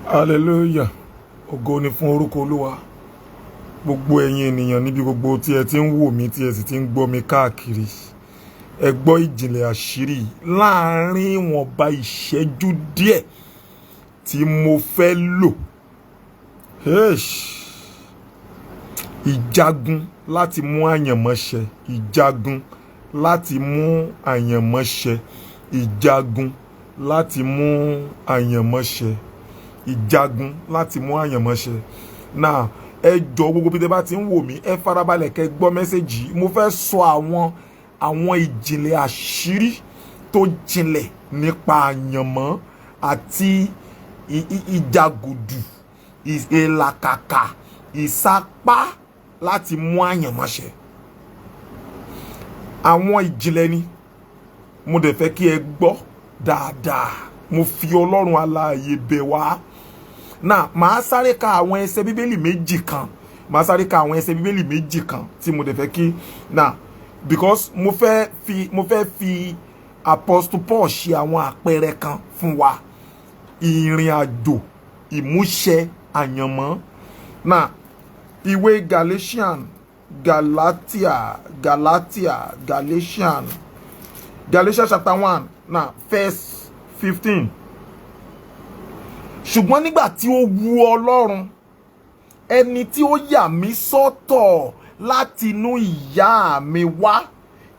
Hallelujah. Ògo ni fún orúkọ Olúwa. Gbogbo ẹ̀yin ènìyàn níbi gbogbo tí ẹ ti ń wò mí, tí ẹ sì ti ń gbọ́ mi káàkiri. Ẹ gbọ́ ìjìnlẹ̀ àṣírí láàárín ìwọ̀nba ìṣẹ́jú díẹ̀ tí mo fẹ́ lò. Eish. Ìjagun láti mú àyànmọ́ ṣẹ. Ìjagun láti mú àyànmọ́ ṣẹ. Ìjagun láti mú àyànmọ́ ṣẹ. Ìjagun láti mú àyànmọ́ ṣẹ. Now, ẹ jọ̀ọ́, gbogbo bí tẹ bá ti ń wò mí, ẹ farabalẹ̀ kẹ́ gbọ́ message. Mo fẹ́ sọ àwọn ìjìnlẹ̀ àṣírí tó jinlẹ̀ nípa àyànmọ́ àti ìjàgùdù, ìlàkàkà, ìsapá láti mú àyànmọ́ ṣẹ. Àwọn ìjìnlẹ̀ ni mo dẹ̀ fẹ́ kí ẹ gbọ́ dáadáa. Mo fi Ọlọ́run alààyè bẹ̀ wá. Náà màá sáré ka àwọn ẹsẹ̀ Bíbélì méjì kan, màá sáré ka àwọn ẹsẹ̀ Bíbélì méjì kan tí mo dẹ̀ fẹ́ kí náà, because mo fẹ́ fi Apostle Paul ṣe àwọn àpẹẹrẹ kan fún wa, ìrìn àjò ìmúṣẹ àyànmọ́ náà. Ìwé Galatian, Galatia, Galatia, Galatian, Galatians chapter 1 now verse 15. Ṣùgbọ́n nígbà tí ó wu Ọlọ́run, ẹni tí ó yà mí sọ́tọ̀ láti inú ìyá mi wá,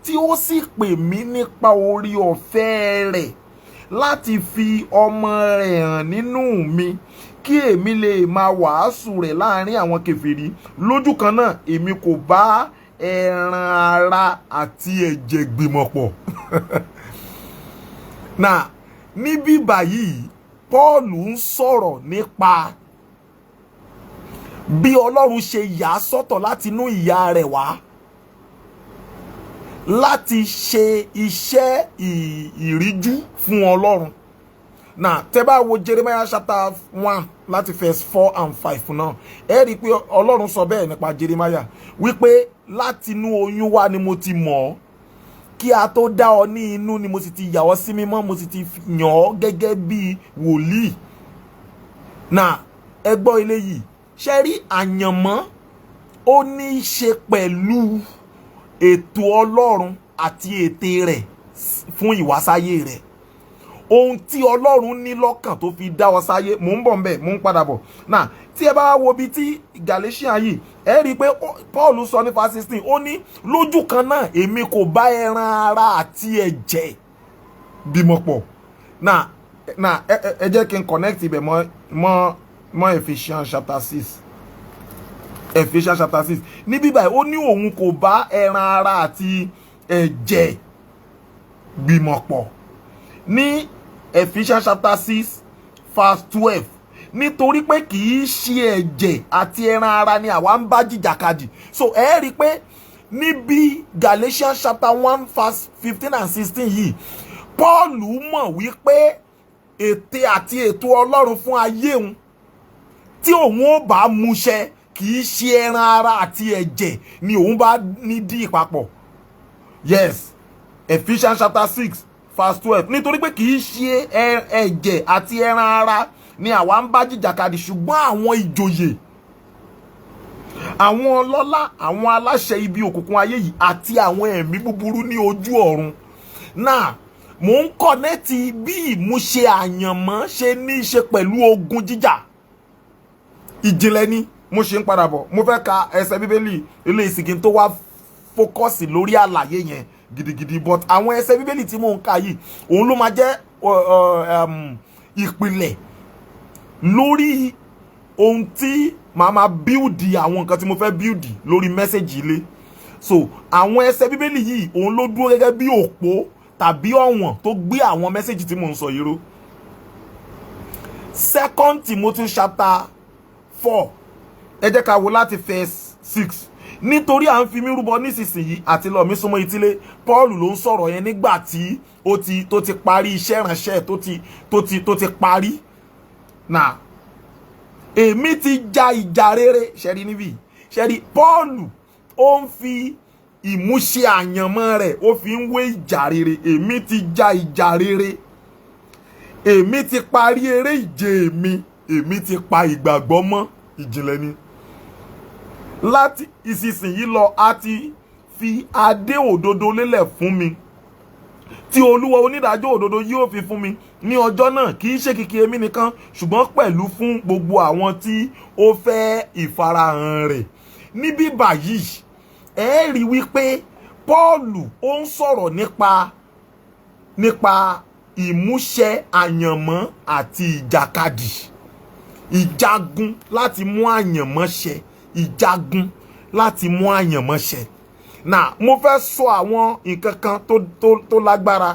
tí ó sì pè mí nípa orí ọ̀fẹ́ rẹ̀ láti fi ọmọ rẹ̀ hàn nínú mi, kí èmi lè máa wàásù rẹ̀ láàrin àwọn kèfèrí, lójú kan náà èmi kò bá ẹran ara àti ẹ̀jẹ̀ gbìmọ̀ pọ̀. Náà níbí báyìí, Paul ń sọ̀rọ̀ nípa bí Ọlọ́run ṣe yà á sọ́tọ̀ láti inú ìyá rẹ̀ wá láti ṣe iṣẹ́ ìríjú fún Ọlọ́run. Náà tẹ́ bá wo Jeremiah chapter 1 láti verse 4 and 5 náà, ẹ rí i pé Ọlọ́run sọ bẹ́ẹ̀ nípa Jeremiah wípé láti inú oyún wá ni mo ti mọ̀ ọ́, kí a tó dá ọ ní inú ni mo sì ti yà ọ́ sí mímọ́, mo sì ti yàn ọ́ gẹ́gẹ́ bí wòlíì. Náà ẹ gbọ́ eléyìí. Ṣe rí àyànmọ́, ó ní í ṣe pẹ̀lú ètò Ọlọ́run àti ète rẹ̀ fún ìwásáyé rẹ̀, ohun tí Ọlọ́run ní lọ́kàn tó fi dá ọ sáyé. Mò ń bọ̀ ń bẹ̀, mò ń padà bọ̀. Náà tí ẹ bá wá wo ibi tí Galatians yìí, ẹ rí i pé Paul sọ ní verse 16, ó ní lójú kan náà èmi kò bá ẹran ara àti ẹ̀jẹ̀ bímọ pọ̀. Náà ẹ jẹ́ kí n connect ibẹ̀ mọ́ Ephesians chapter 6. Ephesians chapter 6, níbí báyìí, ó ní òun kò bá ẹran ara àti ẹ̀jẹ̀ gbìmọ̀ pọ̀. Ní Ephesians chapter 6 verse 12, nítorí pé kì í ṣe ẹ̀jẹ̀ àti ẹran ara ni àwa ń bá jìjàkadì. So ẹ rí i pé níbi Galatians chapter 1 verse 15 and 16 yìí, Paul mọ̀ wípé ète àti ètò Ọlọ́run fún ayé òun, tí òun ó bá múṣẹ, kì í ṣe ẹran ara àti ẹ̀jẹ̀ ni òun bá ní dí papọ̀. Yes, Ephesians chapter 6 verse 12, nítorí pé kì í ṣe ẹ̀jẹ̀ àti ẹran ara ni àwa ń bá jìjàkadì, ṣùgbọ́n àwọn ìjòyè, àwọn ọlọ́lá, àwọn aláṣẹ ibi òkùnkùn ayé yìí àti àwọn ẹ̀mí búburú ní ojú ọ̀run. Náà mò ń connect bí ìmúṣẹ àyànmọ́ ṣe ní í ṣe pẹ̀lú ogun jíjà. Ìjìnlẹ̀ ni, mo ṣe ń padà bọ̀. Mo fẹ́ ka ẹsẹ̀ Bíbélì ilé ìsìnkí tó wá focus lórí àlàyé yẹn gidigidi, but àwọn ẹsẹ̀ Bíbélì tí mò ń kà yìí, òun ló máa jẹ́ ìpìlẹ̀ lórí ohun tí màá máa build, àwọn nǹkan tí mo fẹ́ build lórí message ilé. So àwọn ẹsẹ̀ Bíbélì yìí, òun ló dúró gẹ́gẹ́ bí òpó tàbí ọ̀wọ̀n tó gbé àwọn message tí mò ń sọ yìí ró. Second Timothy chapter 4, ẹ jẹ́ ká wo láti verse 6. Nítorí à ń fi mí rúbọ nísinsìnyí, àti lọ mi súnmọ́ etílé. Paul ló ń sọ̀rọ̀ yẹn nígbà tí ó ti tó ti parí iṣẹ́ ìránṣẹ́, tó ti parí. Náà èmi ti ja ìjà rere. Ṣẹ́rí níbí, ṣẹ́rí, Paul ó ń fi ìmúṣẹ àyànmọ́ rẹ̀, ó fi ń wé ìjà rere. Èmi ti ja ìjà rere, èmi ti parí eré ìje mi. Èmi ti pa ìgbàgbọ́ mọ́. Ìjìnlẹ̀ ni. Láti ìsinsìnyí lọ, a ti fi adé òdodo lélẹ̀ fún mi, tí Olúwa onídàájọ́ òdodo yóò fi fún mi ní ọjọ́ náà, kì í ṣe kìkì èmi nìkan, ṣùgbọ́n pẹ̀lú fún gbogbo àwọn tí ó fẹ́ ìfarahàn rẹ̀. Níbí báyìí, ẹ rí wípé Pọ́ọ̀lù ó ń sọ̀rọ̀ nípa ìmúṣẹ àyànmọ́ àti ìjàkadì, ìjagun láti mú àyànmọ́ ṣẹ, ìjagun láti mú àyànmọ́ ṣẹ. Náà mo fẹ́ sọ àwọn nǹkan kan tó lágbára,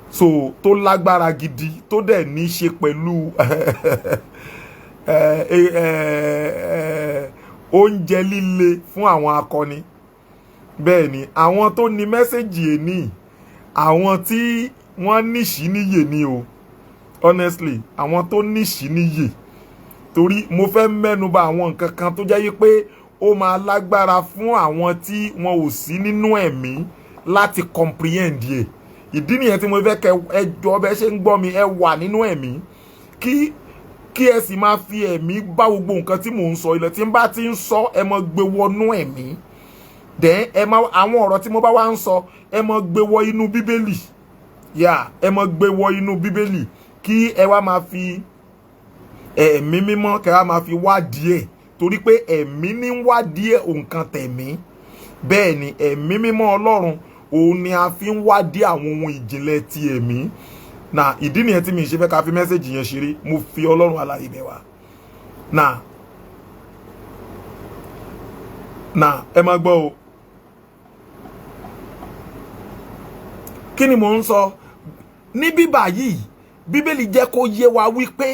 so tó lágbára gidi, tó dẹ̀ ní í ṣe pẹ̀lú oúnjẹ líle fún àwọn akọni. Bẹ́ẹ̀ ni, àwọn tó ní message èní, àwọn tí wọ́n níṣìí níyè ni o. Honestly, àwọn tó níṣìí níyè, torí mo fẹ́ mẹ́nuba àwọn nǹkan kan tó jẹ́ pé ó máa lágbára fún àwọn tí wọn ò sí nínú ẹ̀mí láti comprehend yẹ. Ìdí nìyẹn tí mo fẹ́ kẹ́ ẹ jọ bẹ́ ṣe ń gbọ́ mi, ẹ wà nínú ẹ̀mí, kí ẹ sì máa fi ẹ̀mí bá gbogbo nǹkan tí mò ń sọ. Ilẹ̀ tí n bá ti ń sọ, ẹ mọ gbé wọnú ẹ̀mí. Then ẹ máa àwọn ọ̀rọ̀ tí mo bá wá ń sọ, ẹ mọ gbé wọ inú Bíbélì yà, ẹ mọ gbé wọ inú Bíbélì, kí ẹ wá máa fi Ẹ̀mí Mímọ́, kẹ́ wá máa fi wádìí ẹ̀, torí pé ẹ̀mí ní ń wádìí ẹ̀ nǹkan tẹ̀mí. Bẹ́ẹ̀ ni, Ẹ̀mí Mímọ́ Ọlọ́run, òun ni a fi ń wádìí àwọn ohun ìjìnlẹ̀ ti ẹ̀mí. Na ìdí nìyẹn tí mi ṣe fẹ́ ká fi message yẹn ṣeré. Mo fi Ọlọ́run alààyè bẹ̀ wá. Na ẹ máa gbọ́ o. Kí ni mò ń sọ ní bíbà yìí? Bíbélì jẹ́ kó yé wa wípé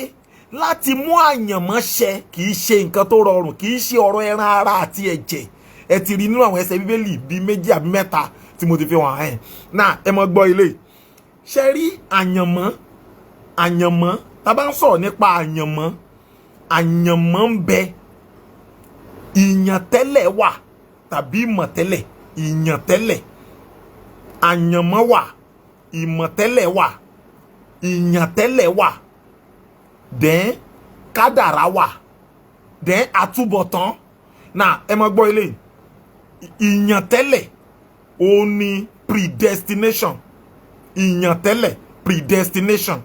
láti mú àyànmọ́ ṣẹ kì í ṣe nǹkan tó rọrùn, kì í ṣe ọ̀rọ̀ ẹran ara àti ẹ̀jẹ̀. Ẹ ti rí nínú àwọn ẹsẹ̀ Bíbélì bíi méjì àbí mẹ́ta tí mo ti fi hàn ẹ́ náà. Ẹ mọ gbọ́ ilé ṣe rí àyànmọ́. Àyànmọ́, tá bá ń sọ̀rọ̀ nípa àyànmọ́, àyànmọ́ ń bẹ, ìyàntẹ́lẹ̀ wà tàbí ìmọ̀tẹ́lẹ̀. Ìyàntẹ́lẹ̀, àyànmọ́ wà, ìmọ̀tẹ́lẹ̀ wà, ìyàntẹ́lẹ̀ wà, then kádàrá wà, then àtúbọ̀tán. Náà ẹ mọ gbọ́ ilé. Ìyàntẹ́lẹ̀, òun ni predestination. Ìyàntẹ́lẹ̀, predestination.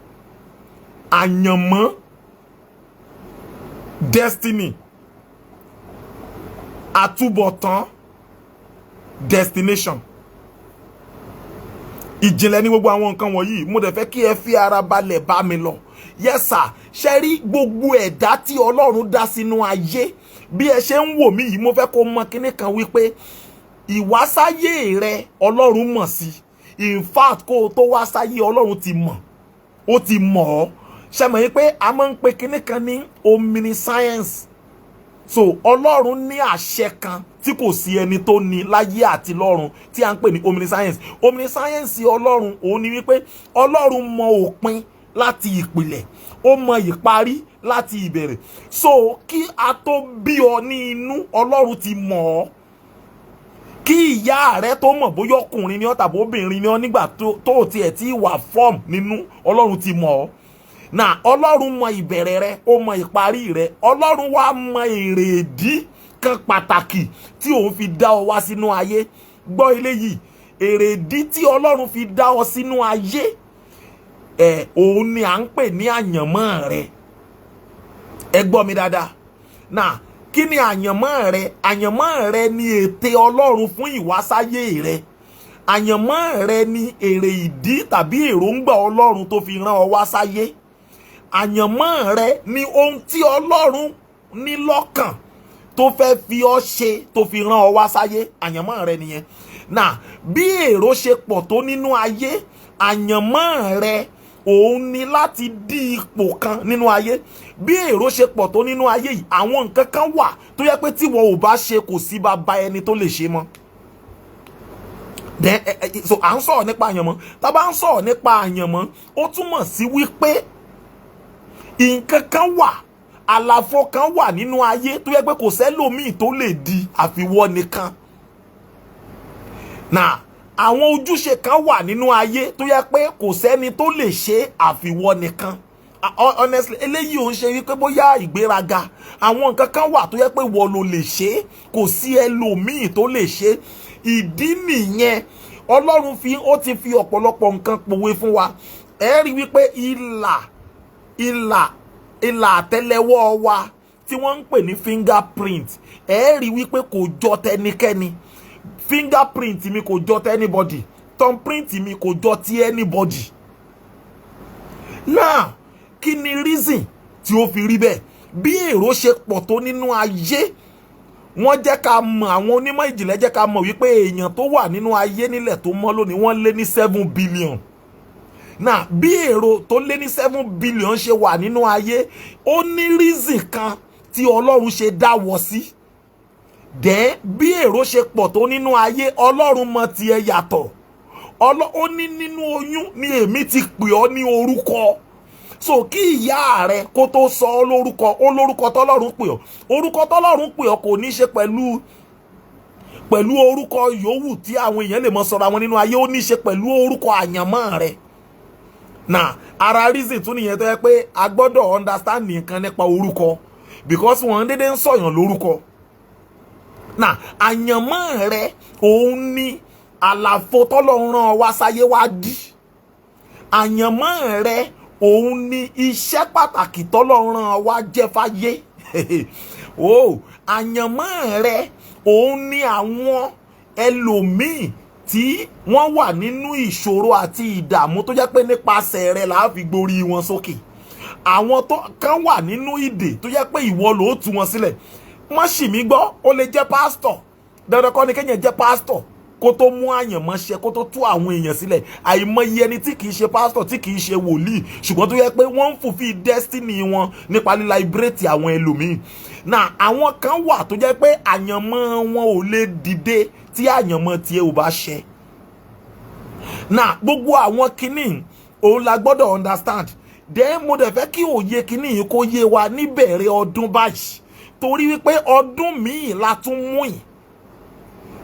Àyànmọ́, destiny. Àtúbọ̀tán, destination. Ìjìnlẹ̀ ní gbogbo àwọn nǹkan wọ̀nyí. Mo dẹ̀ fẹ́ kí ẹ fi ara balẹ̀ bá mi lọ. Yes sir. Ṣe rí gbogbo ẹ̀dá tí Ọlọ́run dá sínú ayé, bí ẹ ṣe ń wò mí yìí, mo fẹ́ kó mọ kinní kan wípé ìwásáyé rẹ, Ọlọ́run mọ̀ sí. In fact, kó o tó wá sáyé, Ọlọ́run ti mọ̀, ó ti mọ̀ ọ́. Ṣe mọ̀ yín pé a máa ń pe kinní kan ní omniscience? So Ọlọ́run ní àṣẹ kan tí kò sí ẹni tó ní láyé àti lọ́run, tí a ń pè ní omniscience. Omniscience Ọlọ́run, òun ni wípé Ọlọ́run mọ òpin láti ìpìlẹ̀, ó mọ ìparí láti ìbẹ̀rẹ̀. So kí a tó bí ọ ní inú, Ọlọ́run ti mọ̀ ọ́. Kí ìyá rẹ tó mọ̀ bóyá ọkùnrin ni ọ́ tàbí obìnrin ni ọ́, nígbà tó tiẹ̀ tí wà form nínú, Ọlọ́run ti mọ̀ ọ́. Náà Ọlọ́run mọ ìbẹ̀rẹ̀ rẹ, ó mọ ìparí rẹ. Ọlọ́run wá mọ èrèdí kan pàtàkì tí òun fi dá ọ wá sínú ayé. Gbọ́ eléyìí: èrèdí tí Ọlọ́run fi dá ọ sínú ayé ẹ̀, òun ni à ń pè ní àyànmọ́ rẹ. Ẹ gbọ́ mi dáadáa. Náà kí ni àyànmọ́ rẹ? Àyànmọ́ rẹ ni ète Ọlọ́run fún ìwásáyé rẹ. Àyànmọ́ rẹ ni èrè ìdí tàbí èròǹgbà Ọlọ́run tó fi rán ọ wá sáyé. Àyànmọ́ rẹ ni ohun tí Ọlọ́run ní lọ́kàn tó fẹ́ fi ọ́ ṣe, tó fi rán ọ wá sáyé. Àyànmọ́ rẹ nìyẹn. Náà bí èrò ṣe pọ̀ tó nínú ayé, àyànmọ́ rẹ òun ni láti dí ipò kan nínú ayé. Bí èrò ṣe pọ̀ tó nínú ayé yìí, àwọn nǹkan kan wà tó yẹ pé tí wọn ò bá ṣe, kò sí bàbá ẹni tó lè ṣe mọ́. Then so à ń sọ̀rọ̀ nípa àyànmọ́. Tá a bá ń sọ̀rọ̀ nípa àyànmọ́, ó túmọ̀ sí wípé nǹkan kan wà, àlàfo kan wà nínú ayé tó yẹ pé kò sẹ́lòmíì tó lè di àfiwọ́ nìkan. Náà àwọn ojúṣe kan wà nínú ayé tó yẹ pé kò sẹ́ni tó lè ṣe àfiwọ́ nìkan. Honestly, eléyìí ò ń ṣe wípé bóyá ìgbéraga. Àwọn nǹkan kan wà tó yẹ pé wọ́n ló lè ṣe é, kò sí ẹlòmíì tó lè ṣe é. Ìdí nìyẹn Ọlọ́run fi ó ti fi ọ̀pọ̀lọpọ̀ nǹkan pòwe fún wa. Ẹ rí wípé ìlà àtẹ́lẹwọ́ wa tí wọ́n ń pè ní fingerprint, ẹ rí wípé kò jọ tẹnikẹ́ni. Fingerprint mi kò jọ tẹ anybody, thumbprint mi kò jọ ti anybody. Now, kí ni reason tí ó fi rí bẹ́ẹ̀? Bí èrò ṣe pọ̀ tó nínú ayé, wọ́n jẹ́ ká mọ̀, àwọn onímọ̀ ìjìnlẹ̀ jẹ́ ká mọ̀ wípé èèyàn tó wà nínú ayé nílẹ̀ tó mọ́ lónìí, wọ́n lé ní 7 billion. Now, bí èrò tó lé ní 7 billion ṣe wà nínú ayé, ó ní reason kan tí Ọlọ́run ṣe dá wọ sí. Then, bí èrò ṣe pọ̀ tó nínú ayé, Ọlọ́run mọ tiẹ̀ yàtọ̀. Ó ní nínú oyún ni èmi ti pè ọ́ ní orúkọ. So kí ìyá rẹ kó tó sọ ọ́ lórúkọ, ó lórúkọ tọ́lọ́run pè ọ́. Orúkọ tọ́lọ́run pè ọ́ kò ní ṣe pẹ̀lú orúkọ yòówù tí àwọn èèyàn lè mọ sọ̀rọ̀ àwọn nínú ayé. Ó ní ṣe pẹ̀lú orúkọ àyànmọ́ rẹ. Na ara reason tún nìyẹn tó yẹ pé a gbọ́dọ̀ understand nǹkan nípa orúkọ, because wọ́n dédé ń sọ̀yàn lórúkọ. Na àyànmọ́ rẹ, òun ni àlàfo tọ́lọ́run rán wá sáyé wá dí. Àyànmọ́ rẹ, òun ni iṣẹ́ pàtàkì tọ́lọ́run rán wá jẹ́ fáyé o. Àyànmọ́ rẹ, òun ni àwọn ẹlòmíì tí wọ́n wà nínú ìṣòro àti ìdààmú tó jẹ́ pé nípasẹ̀ rẹ là á fi gborí wọn sókè. Àwọn tó kàn wà nínú ìdè tó jẹ́ pé ìwọ ló tú wọn sílẹ̀. Má ṣì mí gbọ́, ó lè jẹ́ pásítọ̀. Dandan kọ́ ni kéèyàn jẹ́ pásítọ̀ kó tó mú àyànmọ́ ṣe, kó tó tú àwọn èèyàn sílẹ̀. Àìmọye ẹni tí kìí ṣe pásítọ̀, tí kìí ṣe wòlíì, ṣùgbọ́n tó yẹ pé wọ́n ń fulfill destiny wọn nípa liberate àwọn ẹlòmíì. Náà àwọn kan wà tó jẹ́ pé àyànmọ́ wọn ò lè dìde tí àyànmọ́ tiẹ̀ ò bá ṣẹ. Náà gbogbo àwọn kinní òun la gbọ́dọ̀ understand. Then mo dẹ̀ fẹ́ kí òye kinní yìí kó yé wa níbẹ̀rẹ̀ ọdún báyìí, torí wípé ọdún míì la tún mú yìí.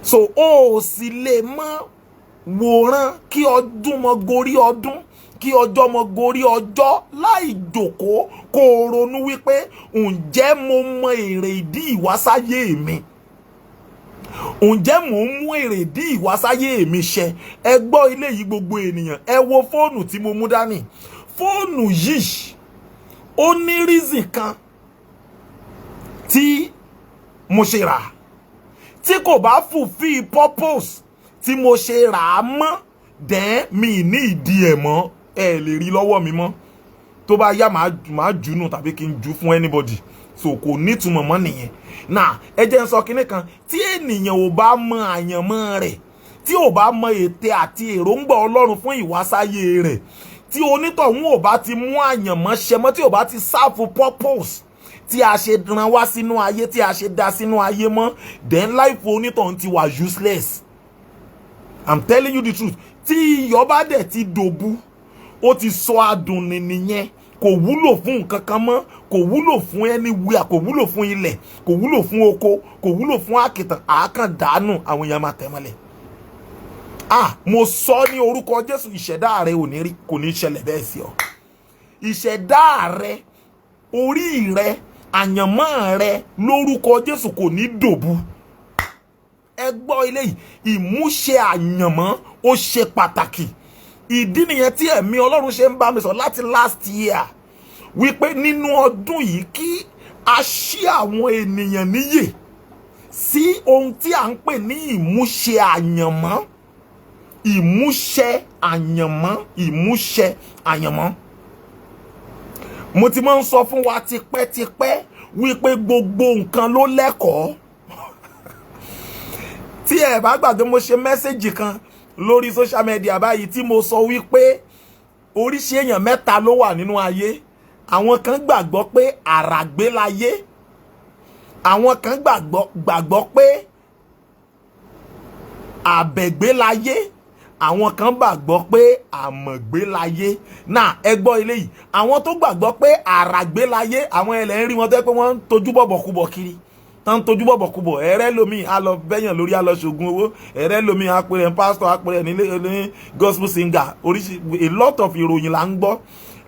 So o ò sì lè mọ wòran kí ọdún mọ gorí ọdún, kí ọjọ́ mọ gorí ọjọ́, láì jòkóó kó o ronú wípé, ǹjẹ́ mo mọ èrè ìdí ìwásáyé mi? Ǹjẹ́ mò ń mú èrè ìdí ìwásáyé mi ṣẹ? Ẹ gbọ́ ilé yìí, gbogbo ènìyàn, ẹ wo fóònù tí mo mú dání. Fóònù yìí, ó ní reason kan tí mo ṣe rà. Tí kò bá fulfill purpose tí mo ṣe rà á mọ́, then mi ní ìdí ẹ̀ mọ́, ẹ lè rí lọ́wọ́ mi mọ́. Tó bá yá, màá jù nù tàbí kí n jù fún anybody. So kò nítumọ̀ mọ́ nìyẹn. Náà ẹ jẹ́ n sọ kinní kan: tí ènìyàn ò bá mọ àyànmọ́ rẹ̀, tí ò bá mọ ète àti èròǹgbà Ọlọ́run fún ìwásáyé rẹ̀, tí onítọ̀hún ò bá ti mú àyànmọ́ ṣẹ mọ́, tí ò bá ti serve purpose tí a ṣe rán wá sínú ayé, tí a ṣe dá sínú ayé mọ́, then life onítọ̀hún ti wà useless. I'm telling you the truth. Tí iyọ̀ bá dẹ̀ ti dòbu, ó ti sọ adùn nìyẹn. Kò wúlò fún nǹkan kan mọ́, kò wúlò fún anywhere, kò wúlò fún ilẹ̀, kò wúlò fún oko, kò wúlò fún àkìtàn. Àákàn dànù, àwọn èèyàn máa tẹ̀ mọ́lẹ̀. Ah, mo sọ ní orúkọ Jésù, ìṣẹ̀dá rẹ ò ní rí, kò ní ṣẹlẹ̀ bẹ́ẹ̀ sí ọ. Ìṣẹ̀dá rẹ, orí rẹ, àyànmọ́ rẹ, lórúkọ Jésù, kò ní dòbu. Ẹ gbọ́ eléyìí: ìmúṣẹ àyànmọ́, ó ṣe pàtàkì. Ìdí nìyẹn tí ẹ̀mí Ọlọ́run ṣe ń bá mi sọ láti last year wípé nínú ọdún yìí, kí a ṣí àwọn ènìyàn níyè sí ohun tí à ń pè ní ìmúṣẹ àyànmọ́, ìmúṣẹ àyànmọ́, ìmúṣẹ àyànmọ́. Mo ti máa ń sọ fún wa tipẹ́tipẹ́ wípé gbogbo nǹkan ló lẹ́kọ̀ọ́. Tí ẹ bá gbàgbé, mo ṣe message kan lórí social media báyìí tí mo sọ wípé oríṣi èèyàn mẹ́ta ló wà nínú ayé. Àwọn kan gbàgbọ́ pé àràgbé láyé, àwọn kan gbàgbọ́ pé àbẹ̀gbé láyé, àwọn kan gbàgbọ́ pé àmọ̀gbé láyé. Náà ẹ gbọ́ eléyìí: àwọn tó gbàgbọ́ pé àràgbé láyé, àwọn ẹlẹ́ ń rí wọn tó yẹ pé wọ́n ń tojú bọ̀bọ̀ kúbọ̀ kiri, tán ń tojú bọ̀bọ̀ kúbọ̀. Ẹ̀rẹ́ lomi á lọ bẹ́yàn lórí, á lọ ṣògùn owó. Ẹ̀rẹ́ lomi á pèrè ní pásítọ̀, á pèrè nílé ní gospel singer. Oríṣi a lot of ìròyìn là ń gbọ́.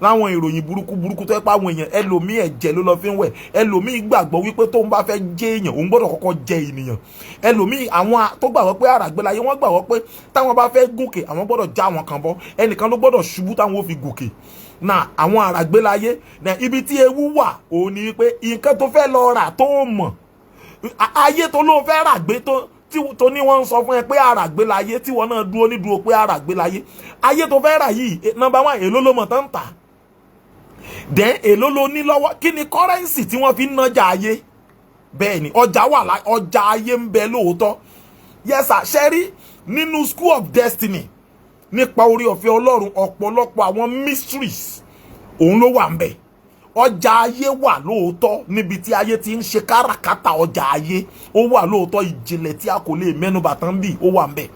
Láwọn ìròyìn burúkú burúkú tó yẹ pé àwọn èèyàn, ẹlòmíì ẹ̀jẹ̀ ló lọ fi ń wẹ̀. Ẹlòmíì gbàgbọ́ wípé tóun bá fẹ́ jẹ́ èèyàn, òun gbọ́dọ̀ kọ́kọ́ jẹ ènìyàn. Ẹlòmíì, àwọn tó gbàgbọ́ pé àràgbélayé, wọ́n gbàgbọ́ pé táwọn bá fẹ́ gòkè, àwọn gbọ́dọ̀ já àwọn kan bọ́, ẹnìkan ló gbọ́dọ̀ ṣubú táwọn ò fi gòkè. Na àwọn àràgbélayé na ibi tí ewu wà, òun ni wípé nǹkan tó fẹ́ lọ rà tó mọ̀, ayé tó ló fẹ́ rà gbé tó tó ní, wọ́n ń sọ fún ẹ pé àràgbélayé, tí wọ́n náà dúró ní dúró pé àràgbélayé, ayé tó fẹ́ rà yìí, number one, èló ló mọ̀ tán ń tà? Then èló ló ní lọ́wọ́? Kí ni currency tí wọ́n fi ń nájà ayé? Bẹ́ẹ̀ ni, ọjà wà, ọjà ayé ń bẹ lóòótọ́. Yes sir. Ṣe rí nínú School of Destiny, nípa orí ọ̀fẹ́ Ọlọ́run, ọ̀pọ̀lọpọ̀ àwọn mysteries òun ló wà ń bẹ̀. Ọjà ayé wà lóòótọ́, níbi tí ayé ti ń ṣe káràkátà, ọjà ayé ó wà lóòótọ́. Ìjìnlẹ̀ tí a kò lè mẹ́nubà tán bí ó wà ń bẹ̀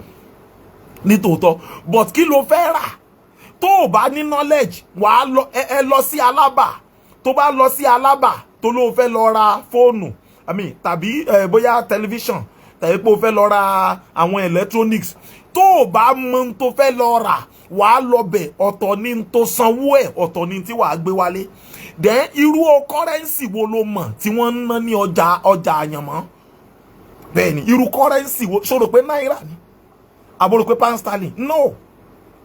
nítòótọ́, but kí ló fẹ́ rà tó o bá ní knowledge? Wàá lọ ẹ lọ sí Alábà. Tó bá lọ sí Alábà, tó ló fẹ́ lọ ra fóònù, I mean, tàbí bóyá tẹlifíṣàn, tàbí pé o fẹ́ lọ ra àwọn electronics, tó o bá mọ ohun tó fẹ́ lọ rà, wàá lọ bẹ̀, ọ̀tọ̀ ní n tó sanwó ẹ̀, ọ̀tọ̀ ní tí wàá gbé wálé. Then irú o currency wo ló mọ̀ tí wọ́n ń ná ní ọjà àyànmọ́? Bẹ́ẹ̀ ni, irú currency wo? Ṣó rò pé náírà ni, àbó rò pé pound sterling? No,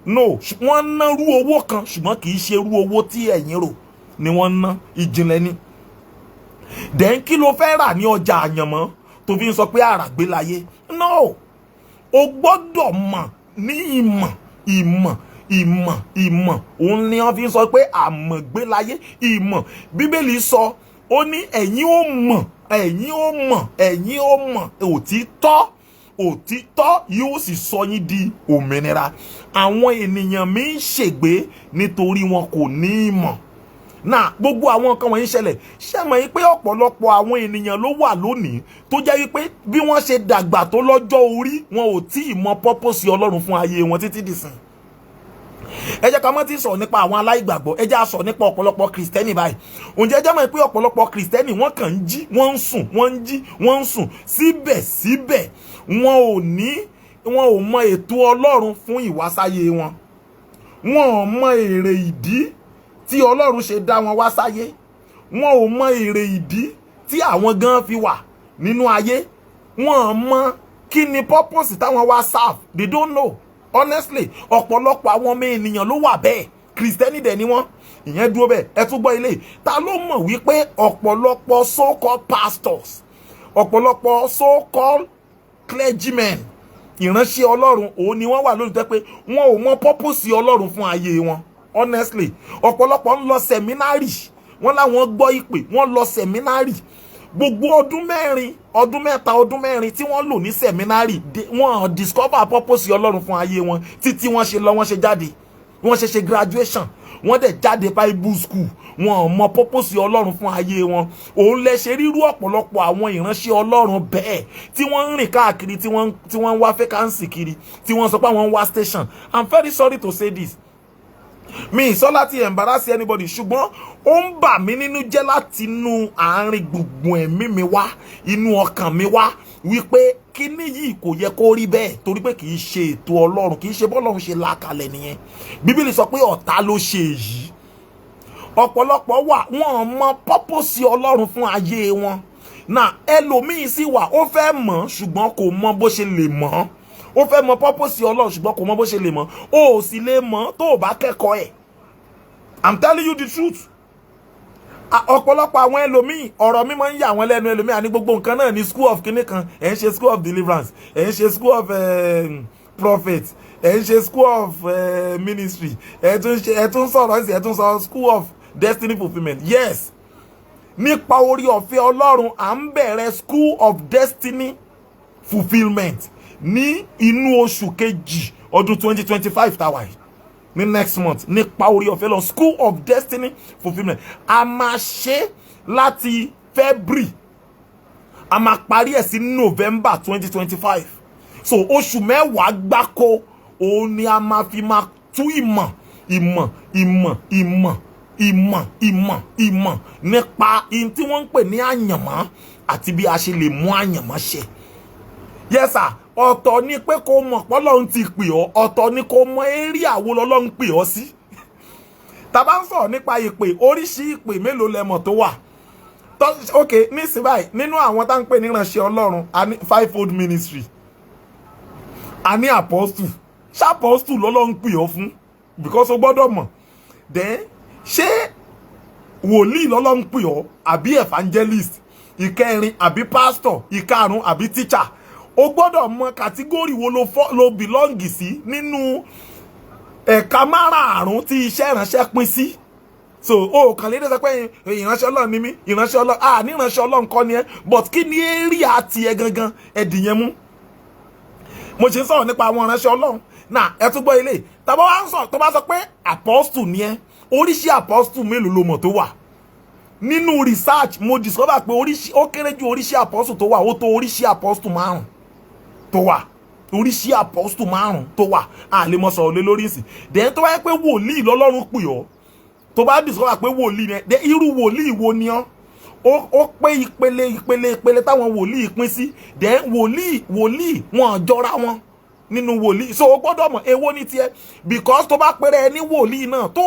no, wọ́n ń ná rú owó kan, ṣùgbọ́n kì í ṣe irú owó tí ẹ̀yin rò ni wọ́n ń ná. Ìjìnlẹ̀ ni. Then kí ló fẹ́ rà ní ọjà àyànmọ́ tó fi ń sọ pé àràgbé láyé? No, o gbọ́dọ̀ mọ̀ ní ìmọ̀, ìmọ̀, ìmọ̀, ìmọ̀. Òun ni wọ́n fi ń sọ pé àmọ̀gbé láyé. Ìmọ̀, Bíbélì sọ, ó ní ẹ̀yin ó mọ̀, ẹ̀yin ó mọ̀, ẹ̀yin ó mọ̀ òtítọ́, òtítọ́ yóò sì sọ yín di òmìnira. Àwọn ènìyàn mi ń ṣègbé nítorí wọn kò ní ìmọ̀. Náà gbogbo àwọn nǹkan wọ̀nyí ṣẹlẹ̀. Ṣé mọ̀ yín pé ọ̀pọ̀lọpọ̀ àwọn ènìyàn ló wà lónìí tó jẹ́ wípé bí wọ́n ṣe dàgbà tó lọ́jọ́ orí, wọn ò tí ì mọ purpose Ọlọ́run fún ayé wọn títí dìsìn? Ẹ jẹ́ ká mọ́ ti sọ̀rọ̀ nípa àwọn aláìgbàgbọ́, ẹ jẹ́ á sọ̀rọ̀ nípa ọ̀pọ̀lọpọ̀ Kìrìsìtẹ́nì báyìí. Ǹjẹ́ jẹ́ mọ̀ pé ọ̀pọ̀lọpọ̀ Kìrìsìtẹ́nì, wọ́n kàn ń jí, wọ́n ń sùn, wọ́n ń jí, wọ́n ń sùn, síbẹ̀síbẹ̀ wọn ò mọ ètò Ọlọ́run fún ìwásáyé wọn. Wọn ò mọ èrè ìdí tí Ọlọ́run ṣe dá wọn wá sáyé. Wọn ò mọ èrè ìdí tí àwọn gan fi wà nínú ayé. Wọn ò mọ kí ni purpose táwọn wá serve. They don't know, honestly. Ọ̀pọ̀lọpọ̀ àwọn ọmọ ènìyàn ló wà bẹ́ẹ̀, Kìrìsìtẹ́nì dẹ̀ ni wọ́n. Ìyẹn dúró bẹ́ẹ̀. Ẹ tún gbọ́ ilé. Ta ló mọ̀ wípé ọ̀pọ̀lọpọ̀ so-called pastors, ọ̀pọ̀lọpọ̀ so-called clergymen, ìránṣẹ́ Ọlọ́run, òun ni wọ́n wà lónìí tẹ́ pé wọn ò mọ purpose Ọlọ́run fún ayé wọn? Honestly, ọ̀pọ̀lọpọ̀ ń lọ seminary, wọ́n láwọn gbọ́ ìpè, wọ́n lọ seminary. Gbogbo ọdún 4, ọdún 3, ọdún 4 tí wọ́n lò ní seminary, wọ́n discover purpose Ọlọ́run fún ayé wọn títí wọ́n ṣe lọ, wọ́n ṣe jáde, wọ́n ṣe graduation, wọ́n dẹ̀ jáde Bible school, wọn ò mọ purpose Ọlọ́run fún ayé wọn. Òun lẹ ṣe rírú ọ̀pọ̀lọpọ̀ àwọn ìránṣẹ́ Ọlọ́run bẹ́ẹ̀ tí wọ́n ń rìn káàkiri, tí wọ́n ń wá vacancy kiri, tí wọ́n sọ pé àwọn ń wá station. I'm very sorry to say this, mi sọ láti embarrass anybody, ṣùgbọ́n ó ń bà mí nínú jẹ́ láti inú àárín gbùngbùn ẹ̀mí mi wá, inú ọkàn mi wá, wípé kíní yìí kò yẹ kó rí bẹ́ẹ̀, torí pé kì í ṣe ètò Ọlọ́run, kì í ṣe bọ́lọ́run ṣe làkàlẹ̀ nìyẹn. Bíbélì sọ pé ọ̀tá ló ṣe èyí. Ọ̀pọ̀lọpọ̀ wà, wọ́n mọ purpose Ọlọ́run fún ayé wọn náà. Ẹlòmíín sì wà, ó fẹ́ mọ̀, ṣùgbọ́n kò mọ bó ṣe lè mọ̀. Ó fẹ́ mọ purpose Ọlọ́run, ṣùgbọ́n kò mọ bó ṣe lè mọ̀. Ó ò sì lè mọ̀ tó o bá kẹ́kọ̀ọ́ ẹ̀. I'm telling you the truth. Ọ̀pọ̀lọpọ̀ àwọn ẹlòmíì, ọ̀rọ̀ mi máa ń yà wọ́n lẹ́nu. Ẹlòmíì àní gbogbo nǹkan náà ní school of kinní kan. Ẹ̀ ń ṣe school of deliverance, ẹ̀ ń ṣe school of prophet, ẹ̀ ń ṣe school of ministry, ẹ̀ tún ṣe, ẹ̀ tún sọ̀rọ̀ sí, ẹ̀ tún sọ school of destiny fulfilment. Yes, nípa orí ọ̀fẹ́ Ọlọ́run, à ń bẹ̀rẹ̀ school of destiny fulfilment ní inú oṣù kejì ọdún 2025 táwa yìí, ní next month. Nípa orí ọ̀fẹ́ lọ, school of destiny fulfilment, a máa ṣe láti February, a máa parí ẹ̀ sí November 2025. So oṣù 10 gbáko òun ni a máa fi máa tú ìmọ̀, ìmọ̀, ìmọ̀, ìmọ̀, ìmọ̀, ìmọ̀, ìmọ̀ nípa ihun tí wọ́n ń pè ní àyànmọ́ àti bí a ṣe lè mú àyànmọ́ ṣe. Yes sir. Ọ̀tọ̀ ni pé kó mọ̀ pọ́lọ́run ti pè ọ́, ọ̀tọ̀ ni kó mọ area wo lọ́lọ́run pè ọ́ sí. Tá bá ń sọ̀rọ̀ nípa ìpè, oríṣi ìpè mélòó lẹ mọ̀ tó wà? Ok, nísìnyí báyìí, nínú àwọn tá ń pè ní ìránṣẹ́ Ọlọ́run, a ní fivefold ministry, a ní apostle. Ṣé apostle lọ́lọ́run pè ọ́ fún? Because o gbọ́dọ̀ mọ̀. Then, ṣé wòlíì lọ́lọ́run pè ọ́ àbí evangelist? Ìkẹrin, àbí pastor? Ìkarùn, àbí teacher? O gbọ́dọ̀ mọ category wo ló belong sí nínú ẹ̀ka márààrún tí iṣẹ́ ìránṣẹ́ pín sí. So o kàn lè dé sọ pé ìránṣẹ́ Ọlọ́run ni mí, ìránṣẹ́ Ọlọ́run. Ah, ní ìránṣẹ́ Ọlọ́run kọ́ ni ẹ́, but kí ni area tiẹ̀ gangan? Ẹ̀dìyẹn mú. Mo ṣe ń sọ̀rọ̀ nípa àwọn ìránṣẹ́ Ọlọ́run náà. Ẹ tún gbọ́ ilé tàbá wá ń sọ, tó bá sọ pé apostle ni ẹ́, oríṣi apostle mélòó ló mọ̀ tó wà? Nínú research, mo discover pé oríṣi, ó kéré ju, oríṣi apostle tó wà, ó tó oríṣi apostle márùn tó wà, oríṣi apostle márùn tó wà. A lè mọ sọ̀rọ̀ lé lórí ìsìn. Then, tó bá yẹ pé wòlíì lọ́lọ́run pè ọ́, tó bá discover pé wòlíì ni ẹ́, then irú wòlíì wo ni ọ́? Ó pé ìpele, ìpele, ìpele táwọn wòlíì pín sí. Then wòlíì, wòlíì wọn jọra wọn nínú wòlíì. So o gbọ́dọ̀ mọ̀ èwo ní tiẹ̀, because tó bá péré ẹ ní wòlíì náà, tó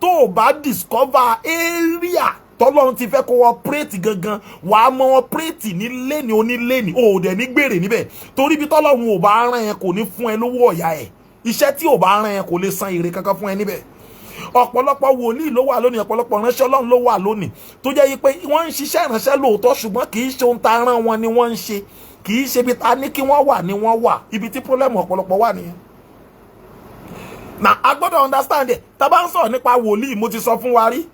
o bá discover area tọ́lọ́run ti fẹ́ kó operate gangan, wàá mọ operate ní lane onílane, o ò dẹ̀ ní gbèrè níbẹ̀, torí bí tọ́lọ́run ò bá rán ẹ, kò ní fún ẹ lówó ọ̀yà ẹ̀. Iṣẹ́ tí ò bá rán ẹ, kò lè san èrè kankan fún ẹ níbẹ̀. Ọ̀pọ̀lọpọ̀ wòlíì ló wà lónìí, ọ̀pọ̀lọpọ̀ ìránṣẹ́ Ọlọ́run ló wà lónìí tó jẹ́ yí pé wọ́n ń ṣiṣẹ́ ìránṣẹ́ lóòótọ́, ṣùgbọ́n kì í ṣe ohun tá a rán wọn ni wọ́n ń ṣe, kì í ṣe ibi tá a ní kí wọ́n wà ni wọ́n wà. Ibi tí problem ọ̀pọ̀lọpọ̀ wà nìyẹn. Na a gbọ́dọ̀ understand ẹ̀. Tá a bá ń sọ̀rọ̀ nípa wòlíì, mo ti sọ fún wa rí,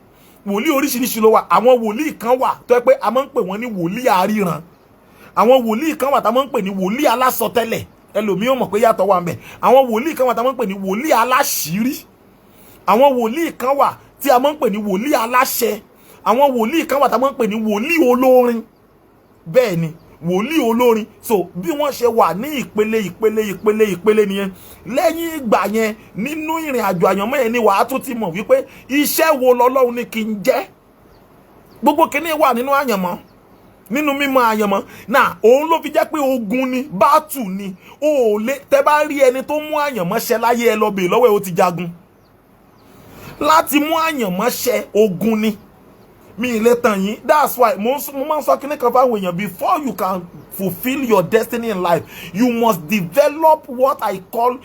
wòlíì oríṣiríṣi ló wà. Àwọn wòlíì kan wà tó yẹ pé a máa ń pè wọ́n ní wòlíì àríran. Àwọn wòlíì kan wà tá a máa ń pè ní wòlíì alásọtẹ́lẹ̀. Ẹlòmíì ò mọ̀ pé yàtọ̀ wà ń bẹ̀. Àwọn wòlíì kan wà tá a máa ń pè ní wòlíì aláṣírí. Àwọn wòlíì kan wà tí a máa ń pè ní wòlíì aláṣẹ. Àwọn wòlíì kan wà tá a máa ń pè ní wòlíì olórin. Bẹ́ẹ̀ ni, wòlíì olórin. So bí wọ́n ṣe wà ní ìpele, ìpele, ìpele, ìpele nìyẹn. Lẹ́yìn ìgbà yẹn, nínú ìrìn àjò àyànmọ́ yẹn ni wàá tún ti mọ̀ wípé iṣẹ́ wo lọ́lọ́run ní kí n jẹ́. Gbogbo kìíní wà nínú àyànmọ́, nínú mímọ̀ àyànmọ́ náà. Òun ló fi jẹ́ pé ogun ni, battle ni. O ò lè tẹ́ bá rí ẹni tó mú àyànmọ́ ṣẹ láyé, ẹ lọ bèè lọ́wọ́ ẹ, ó ti jagun láti mú àyànmọ́ ṣẹ. Ogun ni, mi ì lè tàn yín. That's why mo máa ń sọ kíní kan fáwọn èèyàn: before you can fulfil your destiny in life, you must develop what I call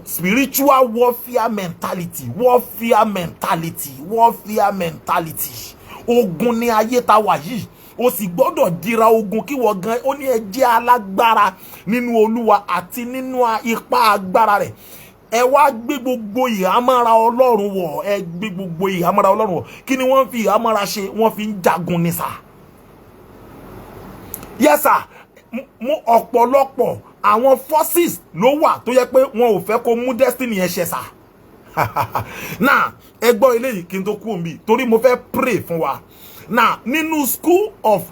spiritual warfare mentality, warfare mentality, warfare mentality. Ogun ni ayé ta wà yìí, o sì gbọ́dọ̀ dira ogun kí wọ́n gan. Ó ní ẹ jẹ́ alágbára nínú Olúwa àti nínú ipá agbára rẹ̀. Ẹ wá gbé gbogbo ìhámọ́ra Ọlọ́run wọ̀. Ẹ gbé gbogbo ìhámọ́ra Ọlọ́run wọ̀. Kí ni wọ́n fi ìhámọ́ra ṣe? Wọ́n fi ń jagun ni sà. Yes sir. Mú ọ̀pọ̀lọpọ̀ àwọn forces ló wà tó yẹ pé wọn ò fẹ́ kó mú destiny yẹn ṣẹ sà. Now, ẹ gbọ́ eléyìí kí n tó kú òǹbí, torí mo fẹ́ pray fún wa. Now, nínú School of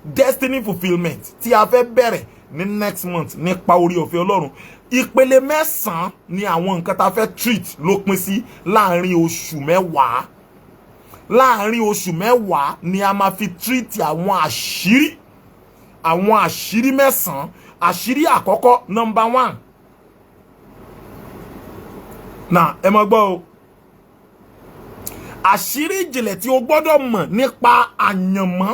Destiny Fulfilment tí a fẹ́ bẹ̀rẹ̀ ní next month nípa orí ọ̀fẹ́ Ọlọ́run, ìpele 9 ni àwọn nǹkan tá a fẹ́ treat ló pín sí láàrin oṣù 10. Láàrin oṣù 10 ni a máa fi treat àwọn àṣírí, àwọn àṣírí 9. Àṣírí àkọ́kọ́, number one. Náà ẹ máa gbọ́ o. Àṣírí ìjìnlẹ̀ tí o gbọ́dọ̀ mọ̀ nípa àyànmọ́,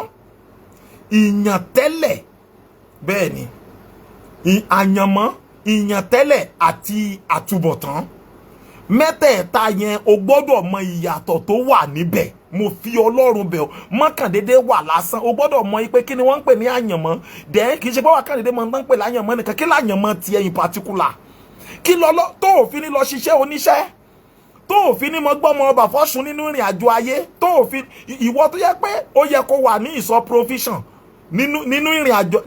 ìyàntẹ́lẹ̀. Bẹ́ẹ̀ ni, àyànmọ́, ìyàntẹ́lẹ̀ àti àtúbọ̀tán, mẹ́tẹ̀ẹ̀ta yẹn, o gbọ́dọ̀ mọ ìyàtọ̀ tó wà níbẹ̀. Mo fi Ọlọ́run bẹ̀ ọ́, mọ́kàndéédé wà lásán. O gbọ́dọ̀ mọ pé kí ni wọ́n ń pè ní àyànmọ́. Dẹ̀ kì í ṣe pé wà kàndéédé mọ̀ ń pè láyànmọ́ nìkan. Kí láyànmọ́ tiẹ̀ in particular? Kí lọ́lọ́ tó òfin ní lọ ṣiṣẹ́ oníṣẹ́, tó òfin ní mọ gbọ́mọ ọba fọ́sùn nínú ìrìn àjò ayé, tó òfin ìwọ tó yẹ pé ó yẹ kó wà ní ìsọ provision nínú ìrìn àjò,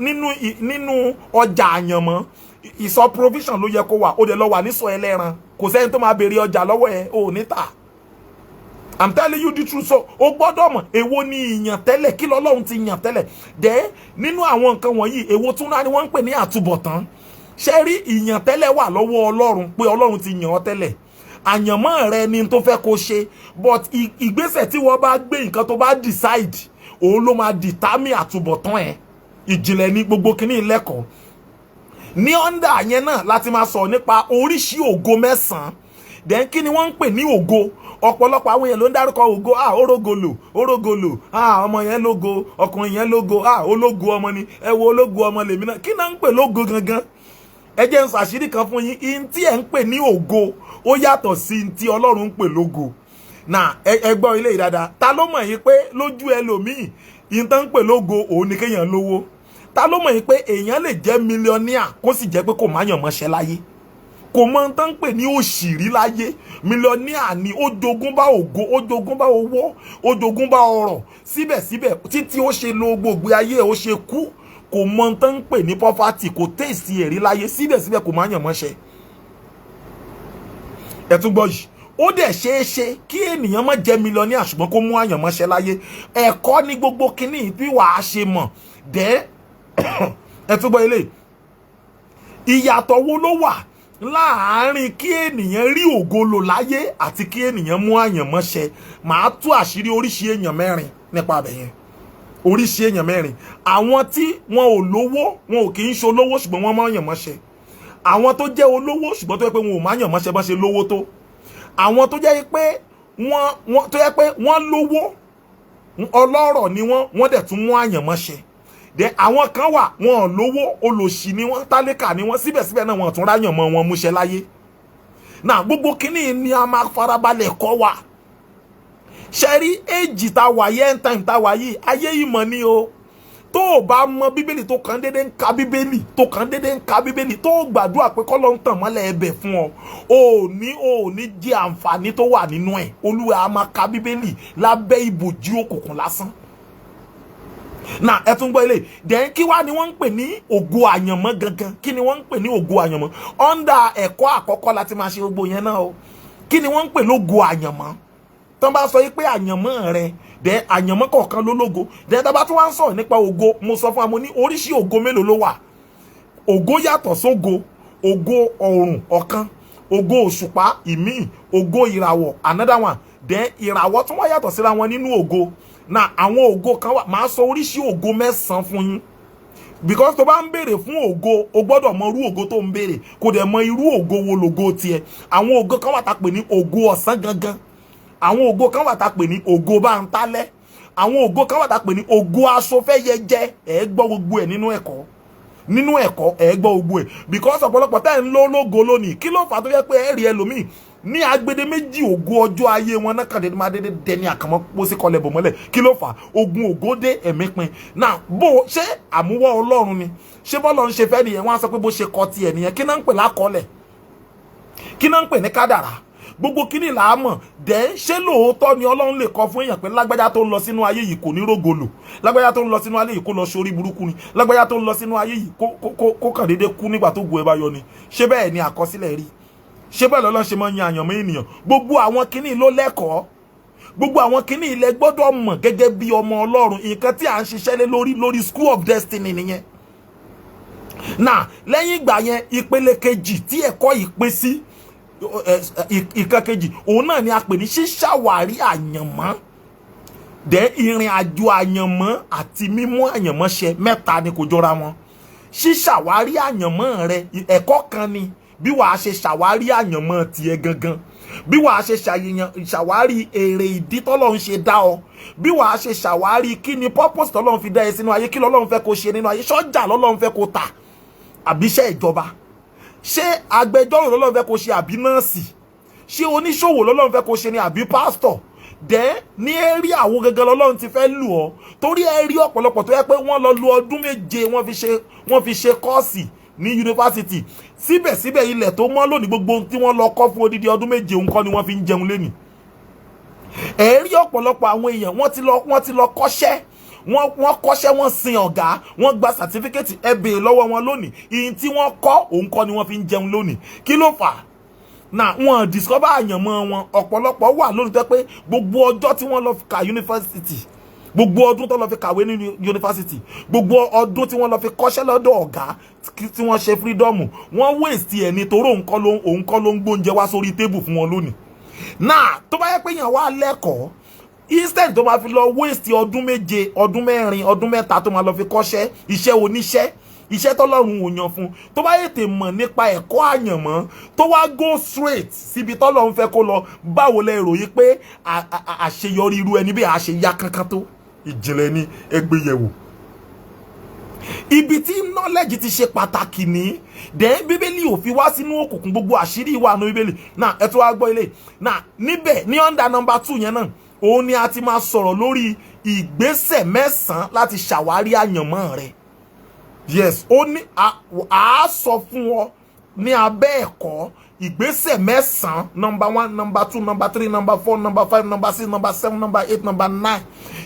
nínú ọjà àyànmọ́, ìsọ provision ló yẹ kó wà, ó dẹ̀ lọ wà nísọ ẹlẹ́ran. Kò sẹ́ni tó máa béèrè ọjà lọ́wọ́ ẹ, ò ní tà. I'm telling you the truth. So o gbọ́dọ̀ mọ̀ èwo ni ìyàn tẹ́lẹ̀, kí lọ́lọ́run ti yàn tẹ́lẹ̀. Dẹ́ nínú àwọn nǹkan wọ̀nyí, èwo tún náà ni wọ́n ń pè ní àtúbọ̀tán? Ṣé rí, ìyàn tẹ́lẹ̀ wà lọ́wọ́ Ọlọ́run, pé Ọlọ́run ti yàn ọ́ tẹ́lẹ̀. Àyànmọ́ rẹ ni tó fẹ́ kó ṣe, but ìgbésẹ̀ tí wọ́n bá gbé, nǹkan tó bá decide, òun ló máa determine àtúbọ̀tán ẹ̀. Ìjìnlẹ̀ ní gbogbo kínní lẹ́kọ̀ọ́. Ní under yẹn náà láti máa sọ̀rọ̀ nípa oríṣi ògo 9. Then, kí ni wọ́n ń pè ní ògo? Ọ̀pọ̀lọpọ̀ àwọn èèyàn ló ń dárúkọ ògo. Ah, orógolo, orógolo. Ah, ọmọ yẹn lógo, ọkùnrin yẹn lógo. Ah, ológo ọmọ ni. Ẹ wo, ológo ọmọ lèmi náà. Kí náà ń pè lógo gangan? Ẹ jẹ́ n ṣàṣírí kan fún yín. In tí ẹ̀ ń pè ní ògo, ó yàtọ̀ sí in tí Ọlọ́run ń pè lógo. Náà ẹ gbọ́ ilé yìí dáadáa. Ta ló mọ̀ yín pé lójú ẹlòmíì, in tó ń pè lógo òun ni kéèyàn lówó? Ta ló mọ̀ yín pé èèyàn lè jẹ́ millionaire, kó sì jẹ́ pé kò má yàn mọ́ṣẹ́ láyé, kò mọ tán ń pè ní òṣìrí láyé? Millionaire ni, ó jogún bá ògo, ó jogún bá owó, ó jogún bá ọrọ̀. Síbẹ̀síbẹ̀, títí ó ṣe lo gbogbo ayé, ó ṣe kú, kò mọ tán ń pè ní poverty, kò taste ẹ̀rí láyé. Síbẹ̀síbẹ̀, kò má yàn mọ́ṣẹ́. Ẹ tún gbọ́ yìí, ó dẹ̀ ṣeé ṣe kí ènìyàn má jẹ́ millionaire, ṣùgbọ́n kó mú àyànmọ́ṣẹ́ láyé. Ẹ̀kọ́ ní gbogbo kínní bí wàá ṣe mọ̀ dẹ́. Ẹ tún gbọ́ ilé, ìyàtọ̀ wo ló wà láàárín kí ènìyàn rí ògo lò láyé àti kí ènìyàn mú àyànmọ́ṣẹ́? Màá tú àṣírí oríṣi èèyàn mẹ́rin nípa abẹ yẹn. Oríṣi èèyàn mẹ́rin: àwọn tí wọn ò lówó, wọn ò kì í ṣe olówó, ṣùgbọ́n wọ́n mọ̀ àyànmọ́ṣẹ́; àwọn tó jẹ́ olówó, ṣùgbọ́n tó yẹ pé wọn ò má yànmọ́ṣẹ́ bọ́n ṣe lówó tó; àwọn tó jẹ́ pé wọ́n tó yẹ pé wọ́n lówó, ọlọ́rọ̀ ni wọ́n, wọ́n dẹ̀ tún mú àyànmọ́ṣẹ́ dẹ. Àwọn kan wà, wọn ò lówó, olòṣì ni wọ́n, tálíkà ni wọ́n, síbẹ̀síbẹ̀ náà wọ́n tún ráyàn mọ́ wọn múṣẹ́ láyé náà. Gbogbo kínní ni a máa farabalẹ̀ kọ́ wa. Ṣe rí èjì tá a wà yẹ́, end time tá a wà yìí, ayé ìmọ̀ ni o. Tó o bá mọ Bíbélì, tó kàn déédéé ń ka Bíbélì, tó kàn déédéé ń ka Bíbélì, tó o gbàdúrà pé kọ́lọ́ ń tàn mọ́lẹ̀ ẹbẹ̀ fún ọ, o ò ní jẹ àǹfààní tó wà nínú ẹ̀. Olúwa a máa ka Bíbélì lábẹ́ ìbòjú òkùnkùn lásán náà. Ẹ tún gbọ́ ilé dẹ́n. Kí wá ni wọ́n ń pè ní ògo àyànmọ́ gangan? Kí ni wọ́n ń pè ní ògo àyànmọ́? Under ẹ̀kọ́ àkọ́kọ́ láti máa ṣe gbogbo yẹn náà o. Kí ni wọ́n ń pè lógo àyànmọ́? Tán bá sọ yìí pé àyànmọ́ rẹ dẹ́, àyànmọ́ kọ̀ọ̀kan ló lógo dẹ́. Tá bá tún wá ń sọ̀rọ̀ nípa ògo, mo sọ fún wa, mo ní oríṣi ògo mélòó ló wà? Ògo yàtọ̀ sógo. Ògo ọ̀run ọ̀kan, ògo òṣùpá ìmíì, ògo ìràwọ̀ another one. Then ìràwọ̀ tún wá yàtọ̀ síra wọn nínú ògo náà. Àwọn ògo kan wà, màá sọ oríṣi ògo 9 fún yín, because tó bá ń béèrè fún ògo, o gbọ́dọ̀ mọ irú ògo tó ń béèrè, kò dẹ̀ mọ irú ògo wo lògo tiẹ̀. Àwọn ògo kan wà tá pè ní ògo ọ̀sán gangan, àwọn ògo kan wà tá pè ní ògo bá ń tálẹ́, àwọn ògo kan wà tá pè ní ògo aṣọfẹ́yẹjẹ. Ẹ̀ gbọ́ gbogbo ẹ̀ nínú ẹ̀kọ́, nínú ẹ̀kọ́ ẹ̀ gbọ́ gbogbo ẹ̀, because ọ̀pọ̀lọpọ̀ tẹ́ ń lọ lógo lónìí, kí ló fà á tó yẹ pé ẹ rí ẹlòmíì ní agbede méjì ògo ọjọ́ ayé wọn náà kàdé máa dédé dẹni àkànmọ́ pósí kọlẹ̀ bò mọ́lẹ̀? Kí ló fà á? Ogun ògo dé, ẹ̀mí pin náà. Bó ṣé àmúwọ́ Ọlọ́run ni? Ṣé bọ́lọ̀ ń ṣe fẹ́ nìyẹn? Wọ́n á sọ pé bó ṣe kọ tiẹ̀ nìyẹn. Kí náà ń pè lákọọ́lẹ̀? Kí náà ń pè ní kádàrá? Gbogbo kíní là á mọ̀ dẹ́. Ṣé lóòótọ́ ni Ọlọ́run lè kọ fún èèyàn pé lágbájá tó ń lọ sínú ayé yìí kò ní rógolò, lágbájá tó ń lọ sínú ayé yìí kó lọ sórí burúkú ni, lágbájá tó ń lọ sínú ayé yìí kó kàn déédéé kú nígbà tó gu ẹ bá yọ ni? Ṣé bẹ́ẹ̀ ni àkọsílẹ̀ rí? Ṣé bẹ́ẹ̀ lọ́lọ́run ṣe máa ń yan àyànmọ́ ènìyàn? Gbogbo àwọn kíní ló lẹ́kọ̀ọ́, gbogbo àwọn kíní ilẹ̀ gbọ́dọ̀ mọ̀ gẹ́gẹ́ bí ọmọ Ọlọ́run. Nǹkan tí à ń ṣiṣẹ́ lé lórí lórí School of Destiny nìyẹn náà. Lẹ́yìn ìgbà yẹn, ìpele kejì tí ẹ̀kọ́ yìí pín sí, ìkan kejì, òun náà ni a pè ní ṣíṣàwárí àyànmọ́ dẹ́, ìrìn àjò àyànmọ́ àti mímú àyànmọ́ ṣẹ. Mẹ́ta ni, kò jọra wọn. Ṣíṣàwárí àyànmọ́ rẹ, ẹ̀kọ́ kan ni, bí wàá ṣe ṣàwárí àyànmọ́ tiẹ̀ gangan, bí wàá ṣe ṣàwárí èrè ìdí tọ́lọ́run ṣe dá ọ, bí wàá ṣe ṣàwárí kí ni purpose tọ́lọ́run fi dá ẹ sínú ayé, kí lọ́lọ́run fẹ́ kó ṣe nínú ayé. Ṣọ́jà lọ́lọ́run fẹ́ kó tà àbí iṣẹ́ ìjọba? Ṣé agbẹjọ́rò lọ́lọ́run fẹ́ kó ṣe àbí nọ́ọ̀sì? Ṣé oníṣòwò lọ́lọ́run fẹ́ kó ṣe ni àbí pásítọ̀? Dẹ́ ní eré àwo gangan lọ́lọ́run ti fẹ́ lù ọ́? Torí ẹ rí ọ̀pọ̀lọpọ̀ tó yẹ pé wọ́n lọ lu ọdún 7, wọ́n fi ṣe course ní yunifásitì. Síbẹ̀síbẹ̀, ilẹ̀ tó mọ́ lónìí, gbogbo ohun tí wọ́n lọ kọ́ fún odidi ọdún 7, òun kọ́ ni wọ́n fi ń jẹun lénìí. Ẹ rí ọ̀pọ̀lọpọ̀ àwọn èèyàn, wọ́n ti lọ kọ́ṣẹ́, wọ́n kọ́ṣẹ́, wọ́n sin ọ̀gá, wọ́n gba certificate. Ẹ béèrè lọ́wọ́ wọn lónìí, ìyìn tí wọ́n kọ́, òun kọ́ ni wọ́n fi ń jẹun lónìí. Kí ló fà á na wọn discover àyànmọ́ wọn? Ọ̀pọ̀lọpọ̀ wà lónìí tó pé gbogbo ọjọ́ tí wọ́n lọ ka yunifásitì, gbogbo ọdún tó lọ fi kàwé ní yunifásitì, gbogbo ọdún tí wọ́n lọ fi kọ́ṣẹ́ lọ́dọ̀ ọ̀gá, tí wọ́n ṣe freedom, wọ́n waste ẹ̀ ní, torí òun kọ́ ló ń gbóúnjẹ wá sórí table fún wọn lónìí náà. Tó bá yẹ pé èèyàn wá lẹ́kọ̀ọ́, instead tó máa fi lọ waste ọdún 7, ọdún 4, ọdún 3 tó máa lọ fi kọ́ṣẹ́ iṣẹ́ oníṣẹ́. Iṣẹ́ tọ́lọ́run ò yàn fún, tó bá tètè mọ̀ nípa ẹ̀kọ́ àyànmọ́, tó wá go straight síbi tọ́lọ́run fẹ́ kó lọ, báwo lẹ ròyìn pé àṣeyọrí irú ẹni bí àṣeyá kankan tó ìjìnlẹ̀ ní ẹgbẹ́ yẹ̀wò? Ibi tí knowledge ti ṣe pàtàkì ní then, Bíbélì ò fi wá sínú òkùnkùn. Gbogbo àṣírí wà ní Bíbélì náà. Ẹ tún wá gbọ́ ilé náà níbẹ̀ ní under number 2 yẹn náà, òun ni a ti máa sọ̀rọ̀ lórí ìgbésẹ̀ 9 láti ṣàwárí àyànmọ́ rẹ. Yes, ó ní a sọ fún ọ ní abẹ́ ẹ̀kọ́ ìgbésẹ̀ 9: number 1, number 2, number 3, number 4, number 5, number 6, number 7, number 8, number 9.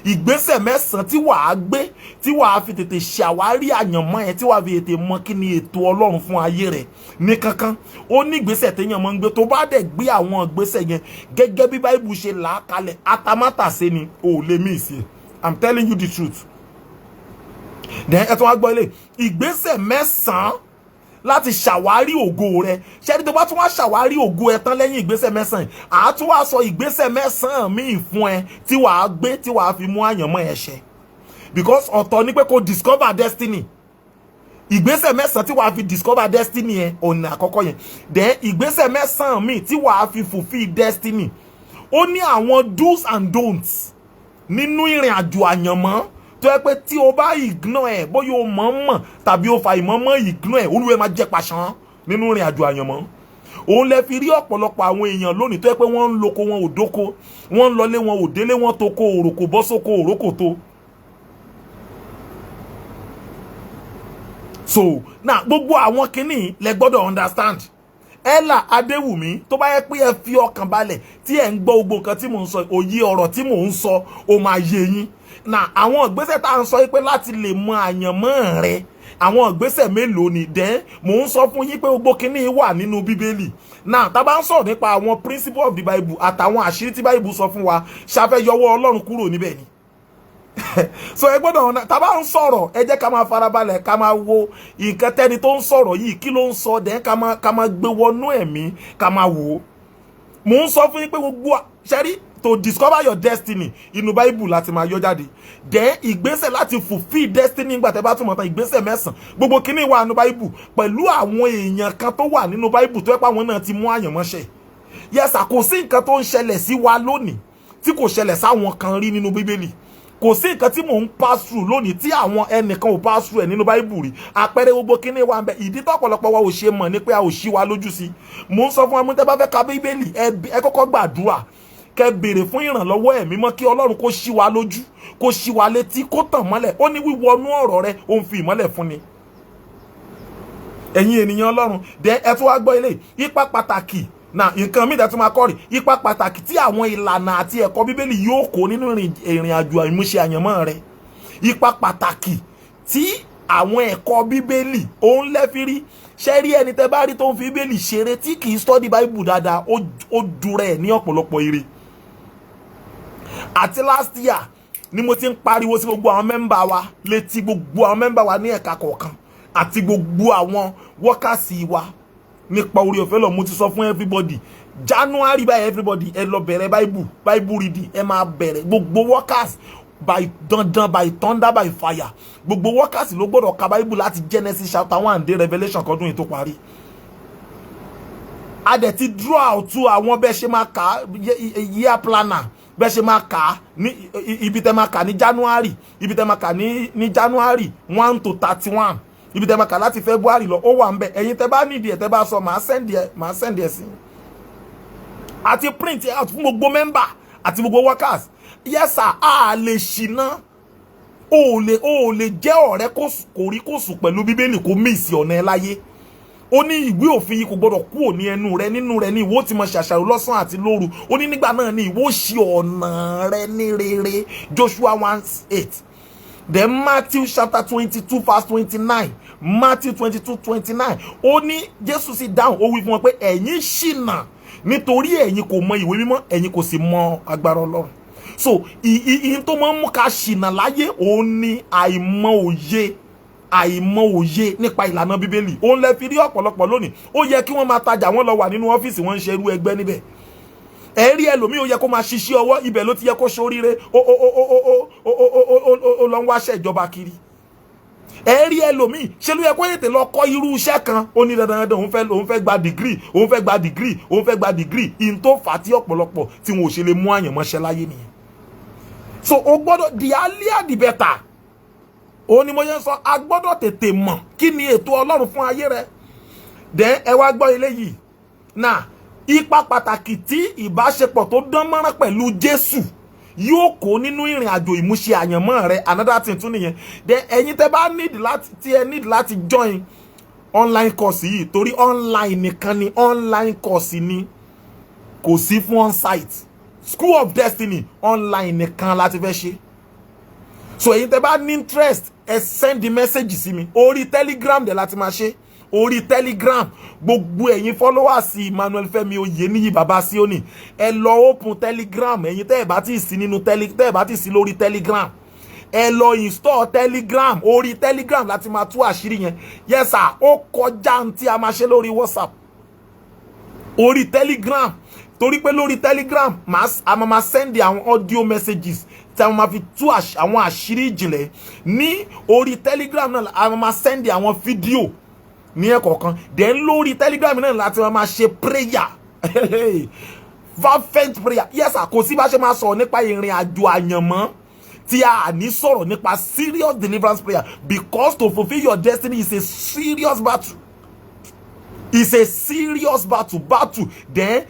Ìgbésẹ̀ 9 tí wàá gbé, tí wàá fi tètè ṣàwárí àyànmọ́ ẹ, tí wàá fi tètè mọ kí ni ètò Ọlọ́run fún ayé rẹ ní kankan. Ó ní ìgbésẹ̀ téèyàn máa ń gbé. Tó bá dẹ̀ gbé àwọn ìgbésẹ̀ yẹn gẹ́gẹ́ bí Báíbù ṣe là á kalẹ̀, atamátàsé ni, ò lè mí ìsì. I'm telling you the truth. Then ẹ tún wá gbọ́ ilé, ìgbésẹ̀ 9 láti ṣàwárí ògo rẹ. Ṣẹ́ni tó bá tún wá ṣàwárí ògo ẹ tán lẹ́yìn ìgbésẹ̀ 9, àá tún wá sọ ìgbésẹ̀ 9 míì fún ẹ tí wàá gbé, tí wàá fi mú àyànmọ́ ẹ ṣẹ, because ọ̀tọ̀ ni pé kó discover destiny. Ìgbésẹ̀ 9 tí wàá fi discover destiny ẹ, ọ̀nà àkọ́kọ́ yẹn. Then ìgbésẹ̀ 9 míì tí wàá fi fulfill destiny. Ó ní àwọn do's and don'ts nínú ìrìn àjò àyànmọ́ tó yẹ pé tí o bá ignore ẹ, bóyá o mọ̀ mọ̀ tàbí o fa ìmọ̀ mọ̀ ignore ẹ, olúwẹ̀ máa jẹ́ pàṣán nínú ìrìn àjò àyànmọ́. Òun lẹ fi rí ọ̀pọ̀lọpọ̀ àwọn èèyàn lónìí tó yẹ pé wọ́n ń loko, wọn ò dóko, wọ́n ń lọlé, wọn ò délé, wọ́n toko òròkò bọ́ sóko òrókò tó. So now, gbogbo àwọn kinní lẹ gbọ́dọ̀ understand. Ella Adéwùmí, tó bá yẹ pé ẹ fi ọkàn balẹ̀ tí ẹ ń gbọ́ gbogbo nǹkan tí mò ń sọ, òye ọ̀rọ̀ tí mò ń sọ ó máa yé yín. Na àwọn ìgbésẹ̀ tá à ń sọ yìí pé láti lè mọ àyànmọ́ rẹ, àwọn ìgbésẹ̀ mélòó ni? Then mò ń sọ fún yín pé gbogbo kinní wà nínú Bíbélì náà. Tá a bá ń sọ̀rọ̀ nípa àwọn principle of the Bible àtàwọn àṣírí tí Bible sọ fún wa, ṣàfẹ́ yọwọ́ Ọlọ́run kúrò níbẹ̀ ni? So ẹ gbọ́dọ̀ ọ̀nà tá a bá ń sọ̀rọ̀, ẹ jẹ́ ká máa farabalẹ̀, ká máa wo nǹkan tẹ́ni tó ń sọ̀rọ̀ yìí, kí ló ń sọ. Dẹ́n ká máa gbé wọnú ẹ̀mí, ká máa wò ó. Mò ń sọ fún yín pé gbogbo ṣẹ́rí to discover your destiny, inú Bible láti máa yọ jáde. Then ìgbésẹ̀ láti fulfill destiny, nígbà tẹ́ bá túmọ̀ tán ìgbésẹ̀ 9, gbogbo kíní wà nínú Bible pẹ̀lú àwọn èèyàn kan tó wà nínú Bible tó yẹ pé àwọn náà ti mú àyànmọ́ṣẹ́. Yes, kò sí nǹkan tó ń ṣẹlẹ̀ sí wa lónìí tí kò ṣẹlẹ̀ sáwọn kan rí nínú Bíbélì. Kò sí nǹkan tí mò ń pass through lónìí tí àwọn ẹnìkan ò pass through ẹ̀ nínú Báíbù rí. Àpẹẹrẹ gbogbo kíní wa ń bẹ. Ìdí tọ́pọ̀lọpọ̀ wa ò ṣe mọ̀ ni pé a ò ṣí wa lójú sí. Mò ń sọ fún wa, mú tẹ́ bá fẹ́ ka Bíbélì, ẹ kọ́kọ́ gbàdúrà, kẹ́ béèrè fún ìrànlọ́wọ́ Ẹ̀mí mọ́, kí Ọlọ́run kó ṣí wa lójú, kó ṣí wa létí, kó tàn mọ́lẹ̀. Ó ní wíwọnú ọ̀rọ̀ rẹ, ó ń fi ìmọ́lẹ̀ fún ni. Ẹ̀yin ènìyàn Ọlọ́run, dẹ ẹ tún wá gbọ́ ilé, ipa pàtàkì na nǹkan mi tẹ́ tún máa kọ́ rí, ipa pàtàkì tí àwọn ìlànà àti ẹ̀kọ́ Bíbélì yóò kó nínú ìrìn àjò ìmúṣẹ àyànmọ́ rẹ. Ipa pàtàkì tí àwọn ẹ̀kọ́ Bíbélì, òun lẹ́fi rí. Ṣe rí ẹni tẹ́ bá rí tó ń fi Bíbélì ṣeré, tí kì í study Bible dáadáa, ó dúró ẹ̀ ní ọ̀pọ̀lọpọ̀ ire. Àti last year ni mo ti ń pariwo sí gbogbo àwọn member wa létí, gbogbo àwọn member wa ní ẹ̀ka kọ̀ọ̀kan àti gbogbo àwọn workers wa. Nípa orí ọ̀fẹ́ lọ, mo ti sọ fún everybody, January by everybody, ẹ lọ bẹ̀rẹ̀ Bible reading. Ẹ máa bẹ̀rẹ̀, gbogbo workers, by dandan, by thunder, by fire, gbogbo workers ló gbọ́dọ̀ ka Bible láti Genesis chapter 1 dé Revelation kọ́dún yìí tó parí. A dẹ̀ ti draw out to àwọn bẹ́ẹ̀ ṣe máa kà á, year planner, bẹ́ẹ̀ ṣe máa kà á ní ibi tẹ́ máa kà ní January, ibi tẹ́ máa kà ní January 1 to 31, ibi tẹ́ máa kà láti February lọ, ó wà ń bẹ̀. Ẹ̀yin tẹ́ bá nídìí ẹ̀, tẹ́ bá sọ, màá send ẹ̀, màá send ẹ̀ sí àti print ẹ̀ out fún gbogbo member àti gbogbo workers. Yes sir, a lè ṣìnà, o lè jẹ́ ọ̀rẹ́ kò rí kò sùn pẹ̀lú Bíbélì, kò miss ọ̀nà ẹ láyé. Ó ní ìwé òfin yìí kò gbọdọ̀ kúrò ní ẹnu rẹ, nínú rẹ ní ìwọ ti mọ ṣàṣàrò lọ́sàn àti lóru. Ó ní nígbà náà ní ìwọ ṣe ọ̀nà rẹ ní rere. Joshua 1:8. Then Matthew chapter 22 verse 29, Matthew 22:29, ó ní Jésù sì dáhùn, ó wí fún wọn pé ẹ̀yin ṣìnà, nítorí ẹ̀yin kò mọ ìwé mímọ́, ẹ̀yin kò sì mọ agbára Ọlọ́run. So ìyìn tó máa ń mú ká ṣìnà láyé, òun ni àìmọ̀ òye, àìmọ̀ òye nípa ìlànà Bíbélì. Òun lẹ fi rí ọ̀pọ̀lọpọ̀ lónìí, ó yẹ kí wọ́n máa tajà, wọ́n lọ wà nínú ọ́fíìsì, wọ́n ń ṣe irú ẹgbẹ́ níbẹ̀. Ẹ rí ẹlòmíì, ó yẹ kó máa ṣiṣẹ́ ọwọ́, ibẹ̀ ló ti yẹ kó ṣoríire, ó lọ ń wáṣẹ́ ìjọba kiri. Ẹ rí ẹlòmíì, ṣe ló yẹ kó tètè lọ kọ́ irú iṣẹ́ kan, ó ní dandan dandan, òun fẹ́ gba degree, òun fẹ́ gba degree, òun fẹ́ gba degree. In tó fà á tí ọ̀pọ̀lọpọ̀ tí wọn ò ṣe lè mú àyànmọ́ ṣẹ láyé nìyẹn. So o gbọ́dọ̀, the earlier the better. Òun ni mo yẹn sọ, a gbọ́dọ̀ tètè mọ̀ kí ni ètò Ọlọ́run fún ayé rẹ. Then ẹ wá gbọ́ eléyìí náà, ipa pàtàkì tí ìbáṣepọ̀ tó dán mọ́rán pẹ̀lú Jésù yóò kó nínú ìrìn àjò ìmúṣẹ àyànmọ́ rẹ. Another thing tún nìyẹn. Then ẹ̀yin tẹ́ bá need láti, tí ẹ need láti join online course yìí, torí online nìkan ni online course ni, kò sí fún on-site. School of Destiny, online nìkan láti fẹ́ ṣe. So ẹ̀yin tẹ́ bá ní interest, ẹ send the message sí mi orí Telegram dẹ̀ láti máa ṣe, orí Telegram. Gbogbo ẹ̀yin followers Emmanuel Fẹ́mi Oyèníyì Bàbá Síónì, ẹ lọ open Telegram. Ẹ̀yin tẹ́ ẹ bá ti sí nínú tele, tẹ́ ẹ bá ti sí lórí Telegram, ẹ lọ install Telegram. Orí Telegram láti máa tú àṣírí yẹn. Yes sir, ó kọjá ohun tí a máa ṣe lórí WhatsApp. Orí Telegram, torí pé lórí Telegram a máa send àwọn audio messages tí a máa fi tú àwọn àṣírí ìjìnlẹ̀. Ní orí Telegram náà, a máa send àwọn fídíò ní ẹ̀kọ̀ọ̀kan. Then lórí Telegram náà láti máa ṣe prayer, fervent prayer. Yes sir, kò sí bá ṣe máa sọ̀rọ̀ nípa ìrìn àjò àyànmọ́ tí a ní sọ̀rọ̀ nípa serious deliverance prayer, because to fulfil your destiny is a serious battle, is a serious battle. Then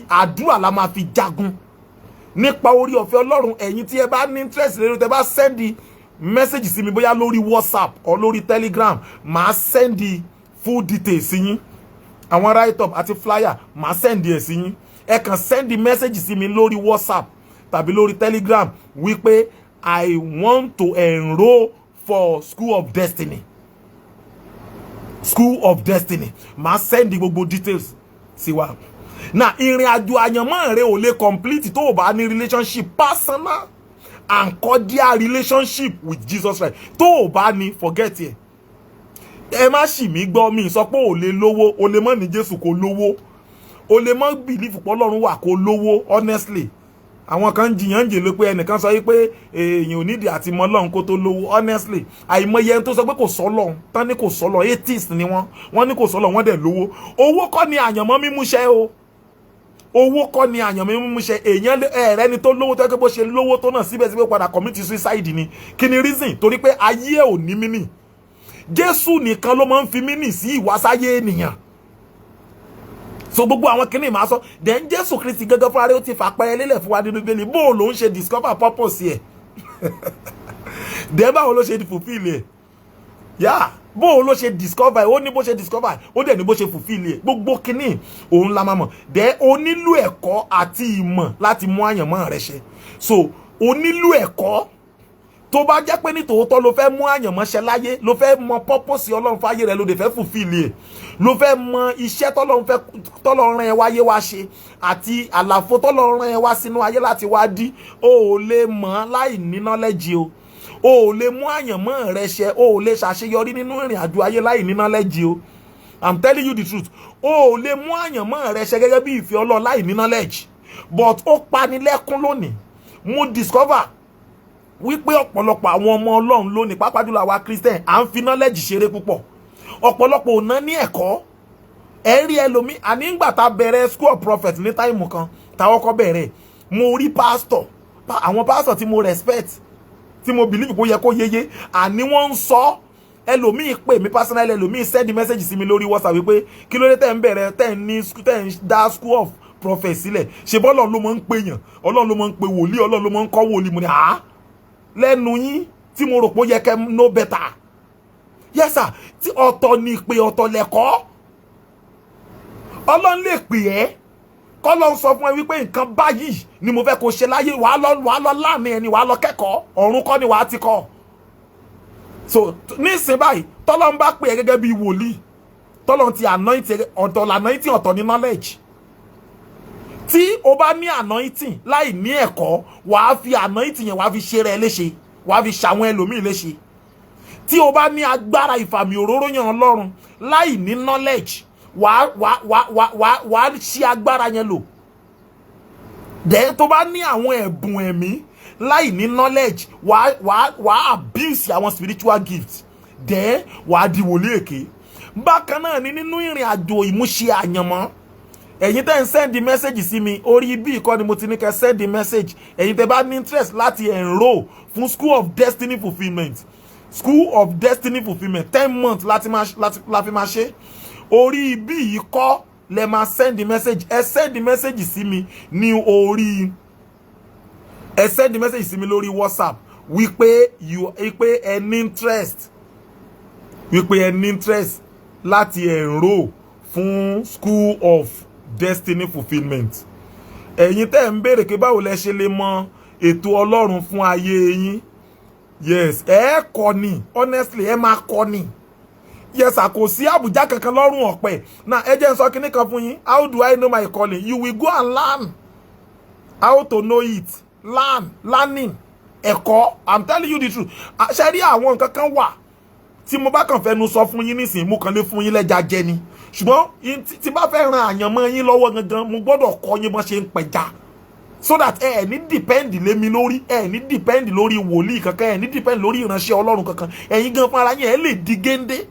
àdúrà la máa fi jagun nípa orí ọ̀fẹ́ Ọlọ́run. Ẹ̀yin tí ẹ bá ní interest lórí, tẹ bá send message sí mi, bóyá lórí WhatsApp or lórí Telegram, màá send full details sí yín, àwọn write up àti flyer, màá send ẹ̀ sí yín. Ẹ kàn send message sí mi lórí WhatsApp tàbí lórí Telegram wípé "I want to enroll for School of Destiny", School of Destiny. Màá send gbogbo details sí wa. Na ìrìn àjò àyànmọ́ rẹ ò lè complete tó o bá ní relationship, personal and cordial relationship with Jesus Christ. Tó o bá ní, forget ẹ. Ẹ má ṣì mí gbọ́, mi sọ pé ò lè lówó. O lè mọ̀ ní Jésù kó lówó, o lè mọ̀ believe pé Ọlọ́run wà kó lówó. Honestly, àwọn kan ń jiyàn ń jè ló pé ẹnìkan sọ wípé èèyàn ò nídìí àti mọ Ọlọ́run kó tó lówó. Honestly, àìmọye ẹni tó sọ pé kò sọ́lọ́run tán ní kò sọ́lọ́run, atheist ni wọ́n, wọ́n ní kò sọ́lọ́run, wọ́n dẹ̀ lówó. Owó kọ́ ni àyànmọ́ mímúṣẹ o, owó kọ́ ni àyànmọ́ mímúṣẹ. Èèyàn ẹ̀rẹ́ ni tó lówó, tó yẹ kó bó ṣe lówó tó náà, síbẹ̀síbẹ̀ padà commit suicide ni. Kí ni reason? Torí pé ayé ẹ̀ ò ní meaning. Jésù nìkan ló máa ń fi meaning sí ìwásáyé ènìyàn. So gbogbo àwọn kìnnìún máa sọ. Then Jésù Kristi gẹ́gẹ́ fúnra rẹ̀, ó ti fàpẹẹrẹ lélẹ̀ fún wa nínú Bíbélì bó o ló ń ṣe discover purpose ẹ̀. Then báwo ló ṣe fulfill ẹ̀? Yá, bó o ló ṣe discover ẹ̀, ó ní bó ṣe discover ẹ̀, ó dẹ̀ ní bó ṣe fulfill ẹ̀. Gbogbo kìnnìún òun la máa mọ̀. Then o nílò ẹ̀kọ́ àti ìmọ̀ láti mú àyànmọ́ rẹ ṣẹ. So o nílò ẹ̀kọ́. Tó bá jẹ́ pé ní tòótọ́ ló fẹ́ mú àyànmọ́ ṣẹ láyé, ló fẹ́ mọ purpose Ọlọ́run fáyé rẹ, ló dẹ̀ fẹ́ fulfill ẹ̀, ló fẹ́ mọ iṣẹ́ tọ́lọ́run fẹ́, tọ́lọ́run rán ẹ wáyé wá ṣe, àti àlàfo tọ́lọ́run rán ẹ wá sínú ayé láti wá dí, o ò lè mọ̀ láì ní knowledge o. O ò lè mú àyànmọ́ rẹ ṣẹ, o ò lè ṣàṣeyọrí nínú ìrìn àjò ayé láì ní knowledge o. I'm telling you the truth. O ò lè mú àyànmọ́ rẹ ṣẹ gẹ́gẹ́ bí ìfẹ́ Ọlọ́run láì ní knowledge. But ó panilẹ́kún lónìí, mo discover wípé ọ̀pọ̀lọpọ̀ àwọn ọmọ Ọlọ́run lónìí, pàápàá jùlọ àwa Christian, à ń fi knowledge ṣeré púpọ̀. Ọ̀pọ̀lọpọ̀ ò ná ní ẹ̀kọ́. Ẹ rí ẹlòmí, àní ńgbà tá a bẹ̀rẹ̀ School of Prophet ní time kan táwọn kọ́ bẹ̀rẹ̀, mo rí pastor, àwọn pastor tí mo respect, tí mo believe kó yẹ kó yeye, àní wọ́n ń sọ. Ẹlòmíì pè mí personally, ẹlòmíì send message sí mi lórí WhatsApp wípé kí ló dé tẹ́ ń bẹ̀rẹ̀, tẹ́ ń ní, tẹ́ ń dá School of Prophet sílẹ̀? Ṣe bọ́ Ọlọ́run ló máa ń pè yàn, Ọlọ́run ló máa ń pe wòlíì, Ọlọ́run ló máa ń kọ́ wòlíì? Mo ní àá lẹ́nu yín tí mo rò pé ó yẹ kẹ́ know better. Yes sir, tí ọ̀tọ̀ ní ìpè, ọ̀tọ̀ lẹ̀kọ́. Ọlọ́run lè pè ẹ́, kọ́lọ́run sọ fún ẹ wípé nǹkan báyìí ni mo fẹ́ kó ṣe láyé, wàá lọ láàmì ẹni, wàá lọ kẹ́kọ̀ọ́. Ọ̀run kọ́ ni wàá ti kọ́. So nísìnyí báyìí, tọ́lọ́run bá pè ẹ́ gẹ́gẹ́ bí wòlíì, tọ́lọ́run ti anoint, ọ̀tọ̀ l'anointing, ọ̀tọ̀ ní knowledge. Tí o bá ní anointing láì ní ẹ̀kọ́, wàá fi anointing yẹn, wàá fi ṣe rẹ léṣe, wàá fi ṣàwọn ẹlòmíì léṣe. Tí o bá ní agbára ìfàmì òróró yàn Ọlọ́run láì ní knowledge, wàá ṣí agbára yẹn lò. Then tó bá ní àwọn ẹ̀bùn ẹ̀mí láì ní knowledge, wàá abuse àwọn spiritual gifts. Then wàá di wòlíì èké. Bákan náà ni nínú ìrìn àjò ìmúṣẹ àyànmọ́. Ẹ̀yin tẹ́ ń send message sí mi orí ibi ìkọ́ ni mo ti ní kẹ́ send message. Ẹ̀yin tẹ́ bá ní interest láti enroll fún School of Destiny Fulfilment, School of Destiny Fulfilment, 10 months láti máa láti la fi máa ṣe. Orí ibi yìí kọ́ lẹ máa send message. Ẹ send message sí mi ní orí, ẹ send message sí mi lórí WhatsApp wípé you wípé ẹ ní interest, wípé ẹ ní interest láti enroll fún School of Destiny Fulfilment. Ẹ̀yin tẹ́ ń béèrè pé báwo lẹ ṣe lè mọ ètò Ọlọ́run fún ayé yín, yes, ẹ kọ́ ni. Honestly, ẹ máa kọ́ ni. Yes, kò sí àbùjá kankan lọ́rùn ọ̀pẹ náà. Ẹ jẹ́ n sọ kinní kan fún yín. How do I know my calling? You will go and learn how to know it. Learn, learning, ẹ̀kọ́. I'm telling you the truth. Ṣe rí àwọn nǹkan kan wà tí mo bá kàn fẹnu sọ fún yín nísìnyí, mo kàn lè fún yín lẹ́ja jẹ ni. Ṣùgbọ́n tí bá fẹ́ ran àyànmọ́ yín lọ́wọ́ gangan, mo gbọ́dọ̀ kọ́ yín bọ́n ṣe ń pẹja, so that ẹ ní depend lé mi lórí, ẹ ní depend lórí wòlíì kankan, ẹ ní depend lórí ìránṣẹ́ Ọlọ́run kankan. Ẹ̀yin gan fúnra yín, ẹ lè di géńdé,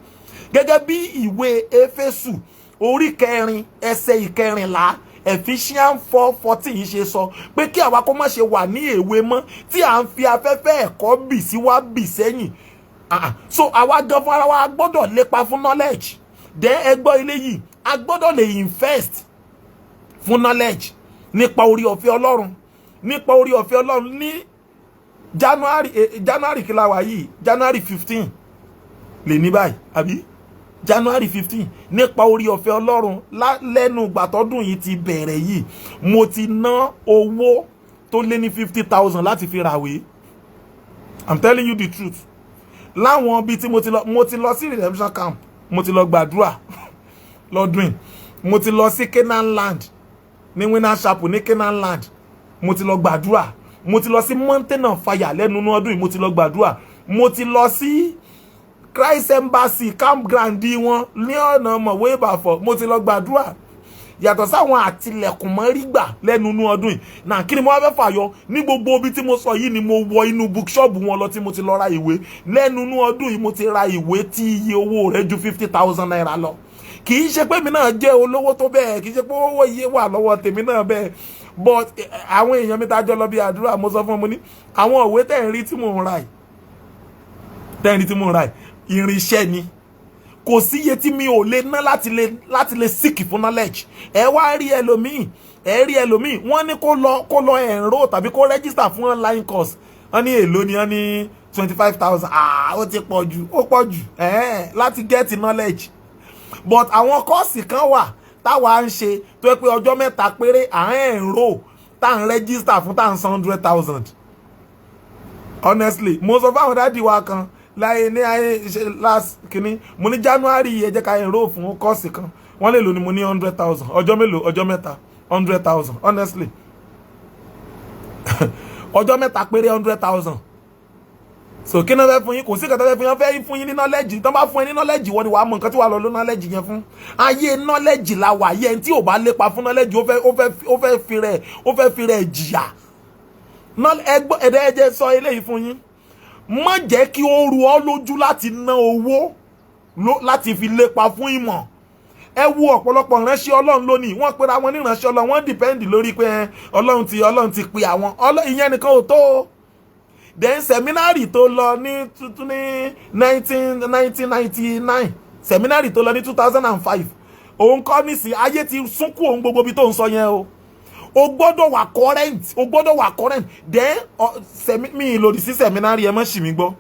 gẹ́gẹ́ bí ìwé Éfésù orí 4 ẹsẹ̀ 14, Ephesians 4:14 yìí ṣe sọ pé kí àwa kó má ṣe wà ní èwe mọ́, tí à ń fi afẹ́fẹ́ ẹ̀kọ́ bì sí wá bì sẹ́yìn. So àwa gan fúnra wa gbọ́dọ̀ lépa fún knowledge. Then ẹ gbọ́ ilé yìí, a gbọ́dọ̀ lè invest fún knowledge nípa orí ọ̀fẹ́ Ọlọ́run, nípa orí ọ̀fẹ́ Ọlọ́run. Ní January, January kí la wà yìí? January 15 lè ní báyìí, àbí? January 15. Nípa orí ọ̀fẹ́ Ọlọ́run, lẹ́nu gbàtọ́dún yìí ti bẹ̀rẹ̀ yìí, mo ti ná owó tó lé ní 50,000 láti fi ràwé. I'm telling you the truth. Láwọn ibi tí mo ti lọ, mo ti lọ sí Redemption Camp, mo ti lọ gbàdúrà lọ́dún yìí. Mo ti lọ sí Canaan Land, ní Winners Chapel ní Canaan Land, mo ti lọ gbàdúrà. Mo ti lọ sí Mountain of Fire lẹ́nu ọdún yìí, mo ti lọ gbàdúrà. Mo ti lọ sí Christ Embassy campground wọn ní ọ̀nà Mọ̀wé Ìbàfọ̀, mo ti lọ gbàdúrà. Yàtọ̀ sáwọn àtìlẹ̀kùnmọ́rí gbà lẹ́nu inú ọdún yìí náà, kí ni mo wá fẹ́ fàyọ ní gbogbo ibi tí mo sọ yìí? Ni mo wọ inú bookshop wọn lọ tí mo ti lọ ra ìwé lẹ́nu inú ọdún yìí. Mo ti ra ìwé tí iye owó rẹ̀ ju ₦50,000 lọ. Kì í ṣe pé mi náà jẹ́ olówó tó bẹ́ẹ̀, kì í ṣe pé owó iye wà lọ́wọ́ tèmi náà bẹ́ẹ̀, but àwọn èèyàn mi tá a jọ lọ bí àdúrà, mo sọ fún wọn, mo ní àwọn òwe tẹ̀ ń rí tí mò ń ra yìí, tẹ̀ ń rí tí mò ń ra yìí, irinṣẹ́ ni. Kò sí iye tí mi ò lè ná láti lè seek fún knowledge. Ẹ wá rí ẹlòmíì, ẹ rí ẹlòmíì, wọ́n ní kó lọ enroll tàbí kó register fún online course. Wọ́n ní èló ni? Wọ́n ní 25,000. Ah, ó ti pọ̀ jù, ó pọ̀ jù láti get knowledge. But àwọn course kan wà táwa ń ṣe tó yẹ pé ọjọ́ 3 péré à ń enroll, tá à ń register fún, tá à ń san 100,000. Honestly, mo sọ fáwọn daddy wa kan láyé ní ayé ṣe last kínní, mo ní January, ẹ jẹ́ ká enroll fún course kan. Wọ́n lè lò ní. Mo ní 100,000. Ọjọ́ mélòó? Ọjọ́ 3, 100,000. Honestly, ọjọ́ 3 péré, 100,000. So kí ni wọ́n fẹ́ fún yín? Kò sí nǹkan tó fẹ́ fún yín. Wọ́n fẹ́ fún yín ní knowledge. Tó bá fún yín ní knowledge, wọ́n ni wàá mọ nǹkan tí wàá lọ ló knowledge yẹn fún. Ayé knowledge la wà. Ayé ẹni tí ò bá lépa fún knowledge, ó fẹ́ fi rẹ̀ jìyà. Ẹgbọ́n ẹ̀dẹ́, ẹ̀jẹ̀ sọ eléyìí fún yín: má jẹ́ kí ó ru ọ́ lójú láti ná owó láti fi lépa fún ìmọ̀. Ẹ wo ọ̀pọ̀lọpọ̀ ìránṣẹ́ Ọlọ́run lónìí, wọ́n pera wọn ní ìránṣẹ́ Ọlọ́run, wọ́n depend lórí pé Ọlọ́run ti pe àwọn. Ìyẹn nìkan ò tó o. Then seminary tó lọ ní tuntun ní 1999, seminary tó lọ ní 2005, òun kọ́ nísìn. Ayé ti súnkù òun gbogbo ibi tó ń sọ yẹn o. O gbọ́dọ̀ wà current, o gbọ́dọ̀ wà current. Then mi lòdì sí seminary, ẹ má ṣì mí gbọ́.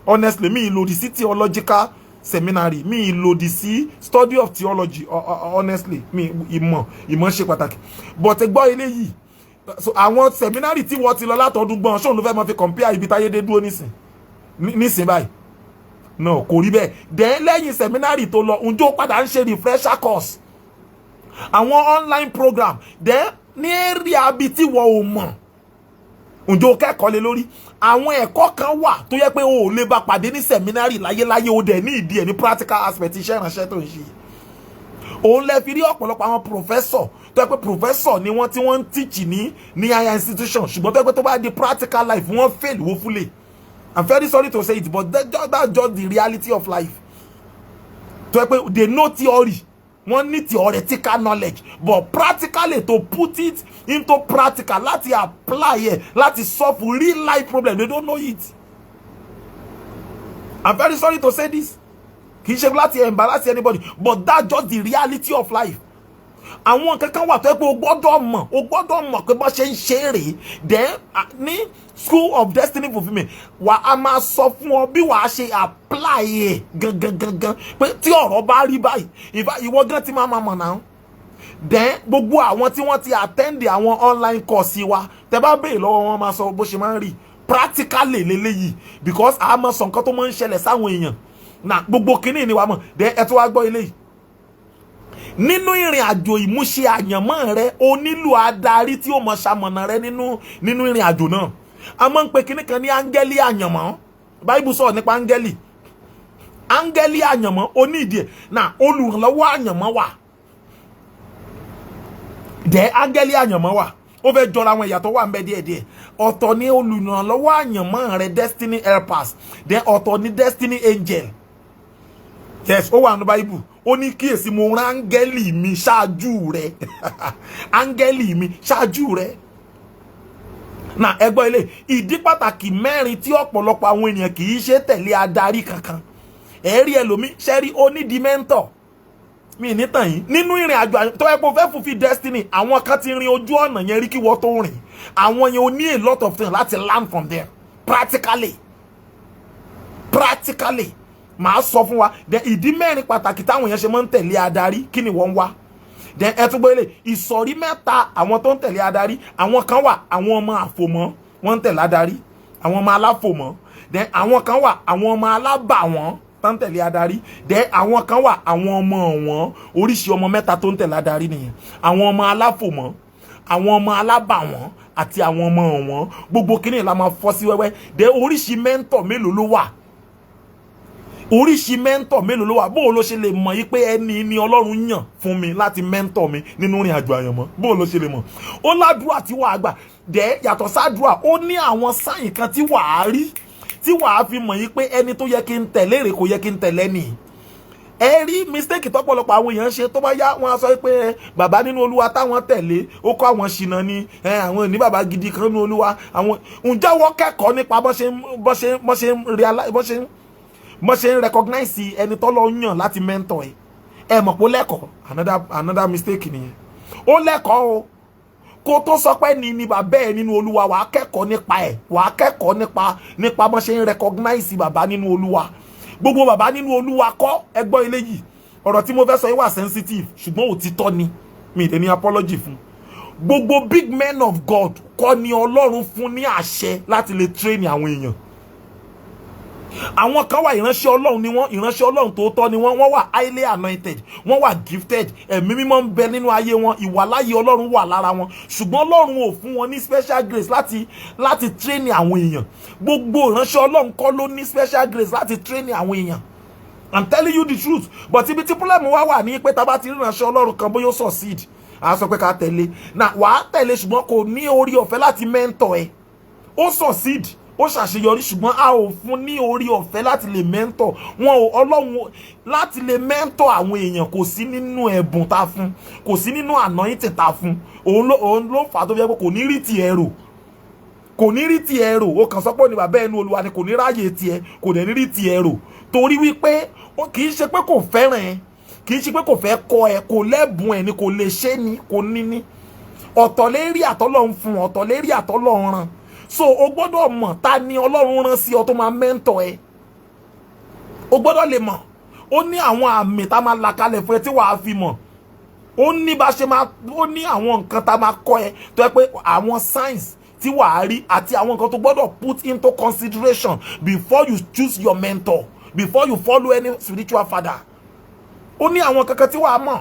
Honestly, mi lòdì sí theological seminary, mi lòdì sí study of theology. Honestly, mi ìmọ̀ ṣe pàtàkì, but ẹ gbọ́ eléyìí. So àwọn seminary tí wọ́n ti lọ látọdún gbọ́n, ṣóun ló fẹ́ máa fi compare ibi táyé dé dúró nísìn báyìí? No, kò rí bẹ́ẹ̀. Then lẹ́yìn seminary tó lọ, ǹjọ́ padà ń ṣe refresher course, àwọn online program? Then ní area bíi tí wọ́n ò mọ̀, ǹjọ́ kẹ́kọ̀ọ́ lé lórí? Àwọn ẹ̀kọ́ kan wà tó yẹ pé o ò lè bá pàdé ní seminary láyéláyé. O dẹ̀ ní ìdí ẹ̀ ní practical aspect iṣẹ́ ìránṣẹ́ tó ń ṣe. Òun lẹ fi rí ọ̀pọ̀lọpọ̀ àwọn professor tó yẹ pé professor ni wọ́n, tí wọ́n ń teach ní higher institution, ṣùgbọ́n tó yẹ pé tó bá di practical life, wọ́n fail woefully. I'm very sorry to say it, but that's just the reality of life. Tó yẹ pé they know theory, wọ́n ní theoretical knowledge, but practically, to put it into practical, láti apply ẹ̀, láti solve real life problem, they don't know it. I'm very sorry to say this, kì í ṣe láti embarrass anybody, but that's just the reality of life. Àwọn kankan wà tó yẹ pé o gbọ́dọ̀ mọ̀, o gbọ́dọ̀ mọ̀ pé bó ṣe ń ṣe é rèé. Then ní School of Destiny Fulfilment, wà á máa sọ fún ọ bí wàá ṣe apply ẹ̀ gangan gangan, pé tí ọ̀rọ̀ bá rí báyìí, ìwọ gan ti máa mọ̀ náà. Then gbogbo àwọn tí wọ́n ti attend àwọn online course wa, tẹ́ bá béèrè lọ́wọ́ wọn, máa sọ bó ṣe máa ń rí practically lélẹ́yìí, because a máa sọ nǹkan tó máa ń ṣẹlẹ̀ sáwọn èèyàn na gbogbo kínní ni wàá mọ̀. Then ẹ tún wá gbọ́ eléyìí: nínú ìrìn àjò ìmúṣẹ àyànmọ́ rẹ, o nílò adarí tí ó mọ ṣamọ̀nà rẹ nínú ìrìn àjò náà. A máa ń pe kinní kan ní áńgẹ́lì àyànmọ́. Báíbù sọ̀rọ̀ nípa áńgẹ́lì, áńgẹ́lì àyànmọ́. O ní ìdí ẹ̀ náà. Olùrànlọ́wọ́ àyànmọ́ wà dẹ̀, áńgẹ́lì àyànmọ́ wà. Ó fẹ́ jọra àwọn, ìyàtọ̀ wà ń bẹ díẹ̀díẹ̀. Ọ̀tọ̀ ní olùrànlọ́wọ́ àyànmọ́ rẹ, destiny helpers, then ọ̀tọ̀ ní destiny angel. Yes, ó wà ní Báíbù. Ó ní, "Kíyèsí, mo rán áńgẹ́lì mi ṣáájú rẹ, áńgẹ́lì mi ṣáájú rẹ." Na ẹ gbọ́ ilé, ìdí pàtàkì mẹ́rin tí ọ̀pọ̀lọpọ̀ àwọn ènìyàn kì í ṣe tẹ̀lé adarí kankan. Ẹ rí ẹlòmí ṣẹ́rí, ó ní di mentor mi nítàn yìí nínú ìrìn àjò tó yẹ kó fẹ́ fulfill destiny. Àwọn kan ti rin ojú ọ̀nà yẹn rí kí wọ́n tó rìn. Àwọn yẹn, ó ní a lot of things láti learn from them practically. Practically, màá sọ fún wa. Then ìdí mẹ́rin pàtàkì táwọn èèyàn ṣe máa ń tẹ̀lé adarí, kí ni wọ́n ń wá? Then ẹ tún gbọ́ ilé, ìsọ̀rí mẹ́ta àwọn tó ń tẹ̀lé adarí. Àwọn kan wà, àwọn ọmọ àfòmọ́, wọ́n ń tẹ̀lé adarí, àwọn ọmọ aláfòmọ́. Then àwọn kan wà, àwọn ọmọ alábàwọ́n tó ń tẹ̀lé adarí. Then àwọn kan wà, àwọn ọmọ wọn. Oríṣi ọmọ mẹ́ta tó ń tẹ̀lé adarí nìyẹn: àwọn ọmọ aláfòmọ́, àwọn ọmọ alábàwọ́n àti àwọn ọmọ wọn. Gbogbo kíní la máa fọ́ sí wẹ́wẹ́. Then oríṣi mentor mélòó ló wà? Oríṣi mentor mélòó ló wà? Bó o ló ṣe lè mọ̀ yí pé ẹni ni Ọlọ́run yàn fún mi láti mentor mi nínú ìrìn àjò àyànmọ́? Bó o ló ṣe lè mọ̀? Ó ládùúrà tí wàá gbà dẹ́. Yàtọ̀ sádùúrà, ó ní àwọn sign kan tí wàá rí tí wàá fi mọ̀ yí pé ẹni tó yẹ kí n tẹ̀lé rè, kò yẹ kí n tẹ̀lé nìyí. Ẹ rí mistake tọ́pọ̀lọpọ̀ àwọn èèyàn ṣe, tó bá yá, wọn á sọ pé bàbá nínú Olúwa táwọn tẹ̀lé, ó kọ́ àwọn ṣìnà ni. Àwọn ní bàbá gidi kan nínú Olúwa. Àwọn ǹjẹ́ wọ́n kẹ́kọ̀ọ́ nípa bọ́n ṣe ń recognize ẹni tọ́lọ́ yàn láti mentor ẹ? Ẹ mọ̀ pé ó lẹ́kọ̀ọ́. Another mistake nìyẹn. Ó lẹ́kọ̀ọ́ o. Kó tó sọ pé ní bàbá ẹ nínú Olúwa, wàá kẹ́kọ̀ọ́ nípa ẹ̀, wàá kẹ́kọ̀ọ́ nípa bọ́n ṣe ń recognize bàbá nínú Olúwa. Gbogbo bàbá nínú Olúwa kọ́. Ẹ gbọ́ eléyìí, ọ̀rọ̀ tí mo fẹ́ sọ yìí wà sensitive, ṣùgbọ́n òtítọ́ ni, mi ì dẹ̀ ní apology fún. Gbogbo big men of God kọ́ ni Ọlọ́run fún ní àṣẹ láti lè train àwọn èèyàn. Àwọn kan wà, ìránṣẹ́ Ọlọ́run ni wọ́n, ìránṣẹ́ Ọlọ́run tòótọ́ ni wọ́n. Wọ́n wà highly anointed, wọ́n wà gifted, Ẹ̀mí Mímọ́ ń bẹ nínú ayé wọn, ìwàláyé Ọlọ́run wà lára wọn, ṣùgbọ́n Ọlọ́run ò fún wọn ní special grace láti train àwọn èèyàn. Gbogbo ìránṣẹ́ Ọlọ́run kọ́ ló ní special grace láti train àwọn èèyàn. I'm telling you the truth. But ibi tí problem wá wà ní pé tá bá ti rí ìránṣẹ́ Ọlọ́run kan, bóyá ó succeed, a sọ pé ká tẹ̀lé na. Wàá tẹ̀lé, ṣùgbọ́n kò ní orí ọ̀fẹ́ láti mentor ẹ. Ó succeed, ó ṣàṣeyọrí, ṣùgbọ́n a ò fún ní orí ọ̀fẹ́ láti lè mentor wọn ò. Ọlọ́run láti lè mentor àwọn èèyàn kò sí nínú ẹ̀bùn tá a fún, kò sí nínú anointing tá a fún. Òun ló fà á tó fi jẹ́ pé kò ní rí tiẹ̀ rò, kò ní rí tiẹ̀ rò. Ó kàn sọ pé ó ní bàbá ẹnu Olúwa ni, kò ní ráyè tiẹ̀, kò dẹ̀ ní rí tiẹ̀ rò, torí wípé kì í ṣe pé kò fẹ́ràn ẹ, kì í ṣe pé kò fẹ́ kọ́ ẹ, kò lẹ́bùn ẹ ni, kò lè ṣe ni, kò ní ní. Ọ̀tọ̀ lérí àtọ́lọ́run fún, ọ̀tọ̀ lérí àtọ́lọ́run ràn. So o gbọ́dọ̀ mọ̀ ta ni Ọlọ́run rán sí ọ tó máa mentor ẹ. O gbọ́dọ̀ lè mọ̀. Ó ní àwọn àmì tá máa là kalẹ̀ fún ẹ tí wàá fi mọ̀. Ó ní bá ṣe máa, ó ní àwọn nǹkan tá máa kọ́ ẹ tó yẹ pé àwọn signs tí wàá rí àti àwọn nǹkan tó gbọ́dọ̀ put into consideration before you choose your mentor, before you follow any spiritual father. Ó ní àwọn kankan tí wàá mọ̀.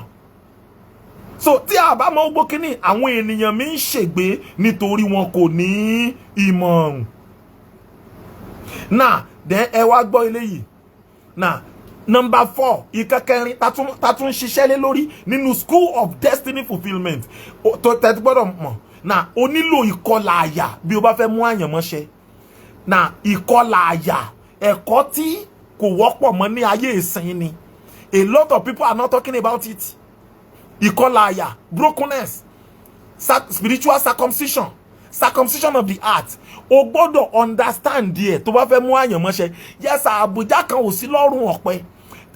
So tí a bá mọ gbogbo kínní, àwọn ènìyàn mi ń ṣègbé nítorí wọn kò ní ìmọ̀. Now then, ẹ wá gbọ́ eléyìí. Now, number four, ìkẹkẹrin tá tún ṣiṣẹ́ lé lórí nínú School of Destiny Fulfilment tó tẹ́tí gbọ́dọ̀ mọ̀. Now, o nílò ìkọlà àyà bí o bá fẹ́ mú àyànmọ́ ṣẹ. Na ìkọlà àyà, ẹ̀kọ́ tí kò wọ́pọ̀ mọ́ ní ayé ìsìn ni. A lot of people are not talking about it. Ìkọlà àyà, brokenness, spiritual circumcision, circumcision of the heart. O gbọ́dọ̀ understand díẹ̀ tó bá fẹ́ mú àyànmọ́ ṣẹ. Yes, àbùjá kan ò sí lọ́rùn ọ̀pẹ.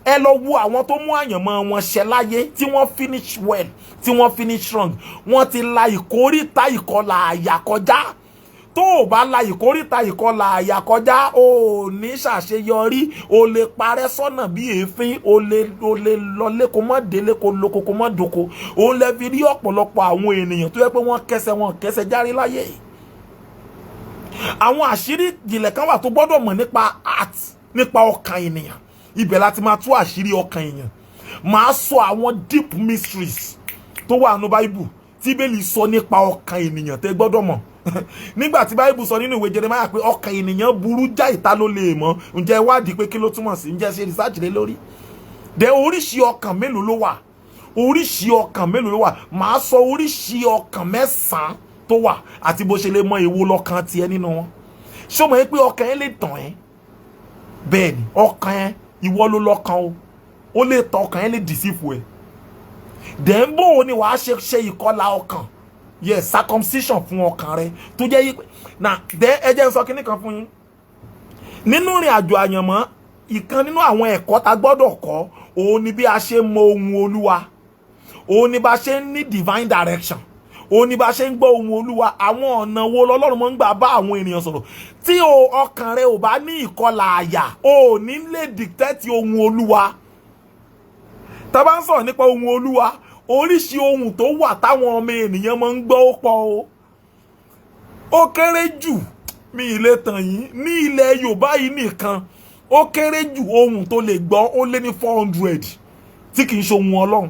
Ẹ lọ wo àwọn tó mú àyànmọ́ wọn ṣẹ láyé, tí wọ́n finish well, tí wọ́n finish strong. Wọ́n ti la ìkóríta ìkọlà àyà kọjá. Tó o bá la ìkóríta ìkọlà àyà kọjá, o ò ní ṣàṣeyọrí. O lè parẹ́ sọ́nà bí èéfín. O lè lọlé kó mọ́ délé, kó lóko kó mọ́ doko. Òun lè fi rí ọ̀pọ̀lọpọ̀ àwọn ènìyàn tó yẹ pé wọ́n kẹsẹ̀ wọn kẹsẹ̀ járe láyé. Àwọn àṣírí ìjìnlẹ̀ kan wà tó gbọ́dọ̀ mọ̀ nípa heart, nípa ọkàn ènìyàn. Ibẹ̀ láti máa tú àṣírí ọkàn èèyàn. Máa sọ àwọn deep mysteries tó wà nínú Bible tí Bíbélì sọ nípa ọkàn ènìyàn tẹ́ gbọ́dọ̀ mọ̀. Nígbà tí Bible sọ nínú ìwé Jeremiah pé ọkàn ènìyàn burú jáì, ta ló lè mọ̀? Ǹjẹ́ wádìí pé kí ló túmọ̀ sí? Ǹjẹ́ ṣe research lé lórí dẹ? Oríṣi ọkàn mélòó ló wà? Oríṣi ọkàn mélòó ló wà? Màá sọ oríṣi ọkàn 9 tó wà àti bó ṣe lè mọ èwo lọ́kàn tiẹ̀ nínú wọn. Ṣé o mọ̀ pé ọkàn ẹ lè tàn ẹ́? Bẹ́ẹ̀ ni, ọkàn ẹ, ìwọ ló lọ́kàn o, ó lè tàn ọkàn ẹ, lè deceive ẹ. Then bó o ni wàá ṣe ṣe ìkọlà ọkàn, yes, circumcision fún ọkàn rẹ tó jẹ́ yí pé na then ẹ jẹ́ n sọ kinní kan fún yín. Nínú ìrìn àjò àyànmọ́, ìkan nínú àwọn ẹ̀kọ́ tá gbọ́dọ̀ kọ́ òun ni bí a ṣe mọ ohun Olúwa, òun ni bá ṣe ń ní divine direction, òun ni bá ṣe ń gbọ́ ohun Olúwa. Àwọn ọ̀nà wo lọ́lọ́run máa ń gbà bá àwọn ènìyàn sọ̀rọ̀? Tí o ọkàn rẹ ò bá ní ìkọlà àyà, o ò ní lè detect ohun Olúwa. Tá bá ń sọ̀rọ̀ nípa ohun Olúwa, oríṣi ohun tó wà táwọn ọmọ ènìyàn máa ń gbọ́ ó pọ̀ o. Ó kéré jù, mi ì lè tàn yín, ní ilẹ̀ Yorùbá yìí nìkan, ó kéré jù, ohun tó lè gbọ́ ó lé ní 400 tí kì í ṣe ohun Ọlọ́run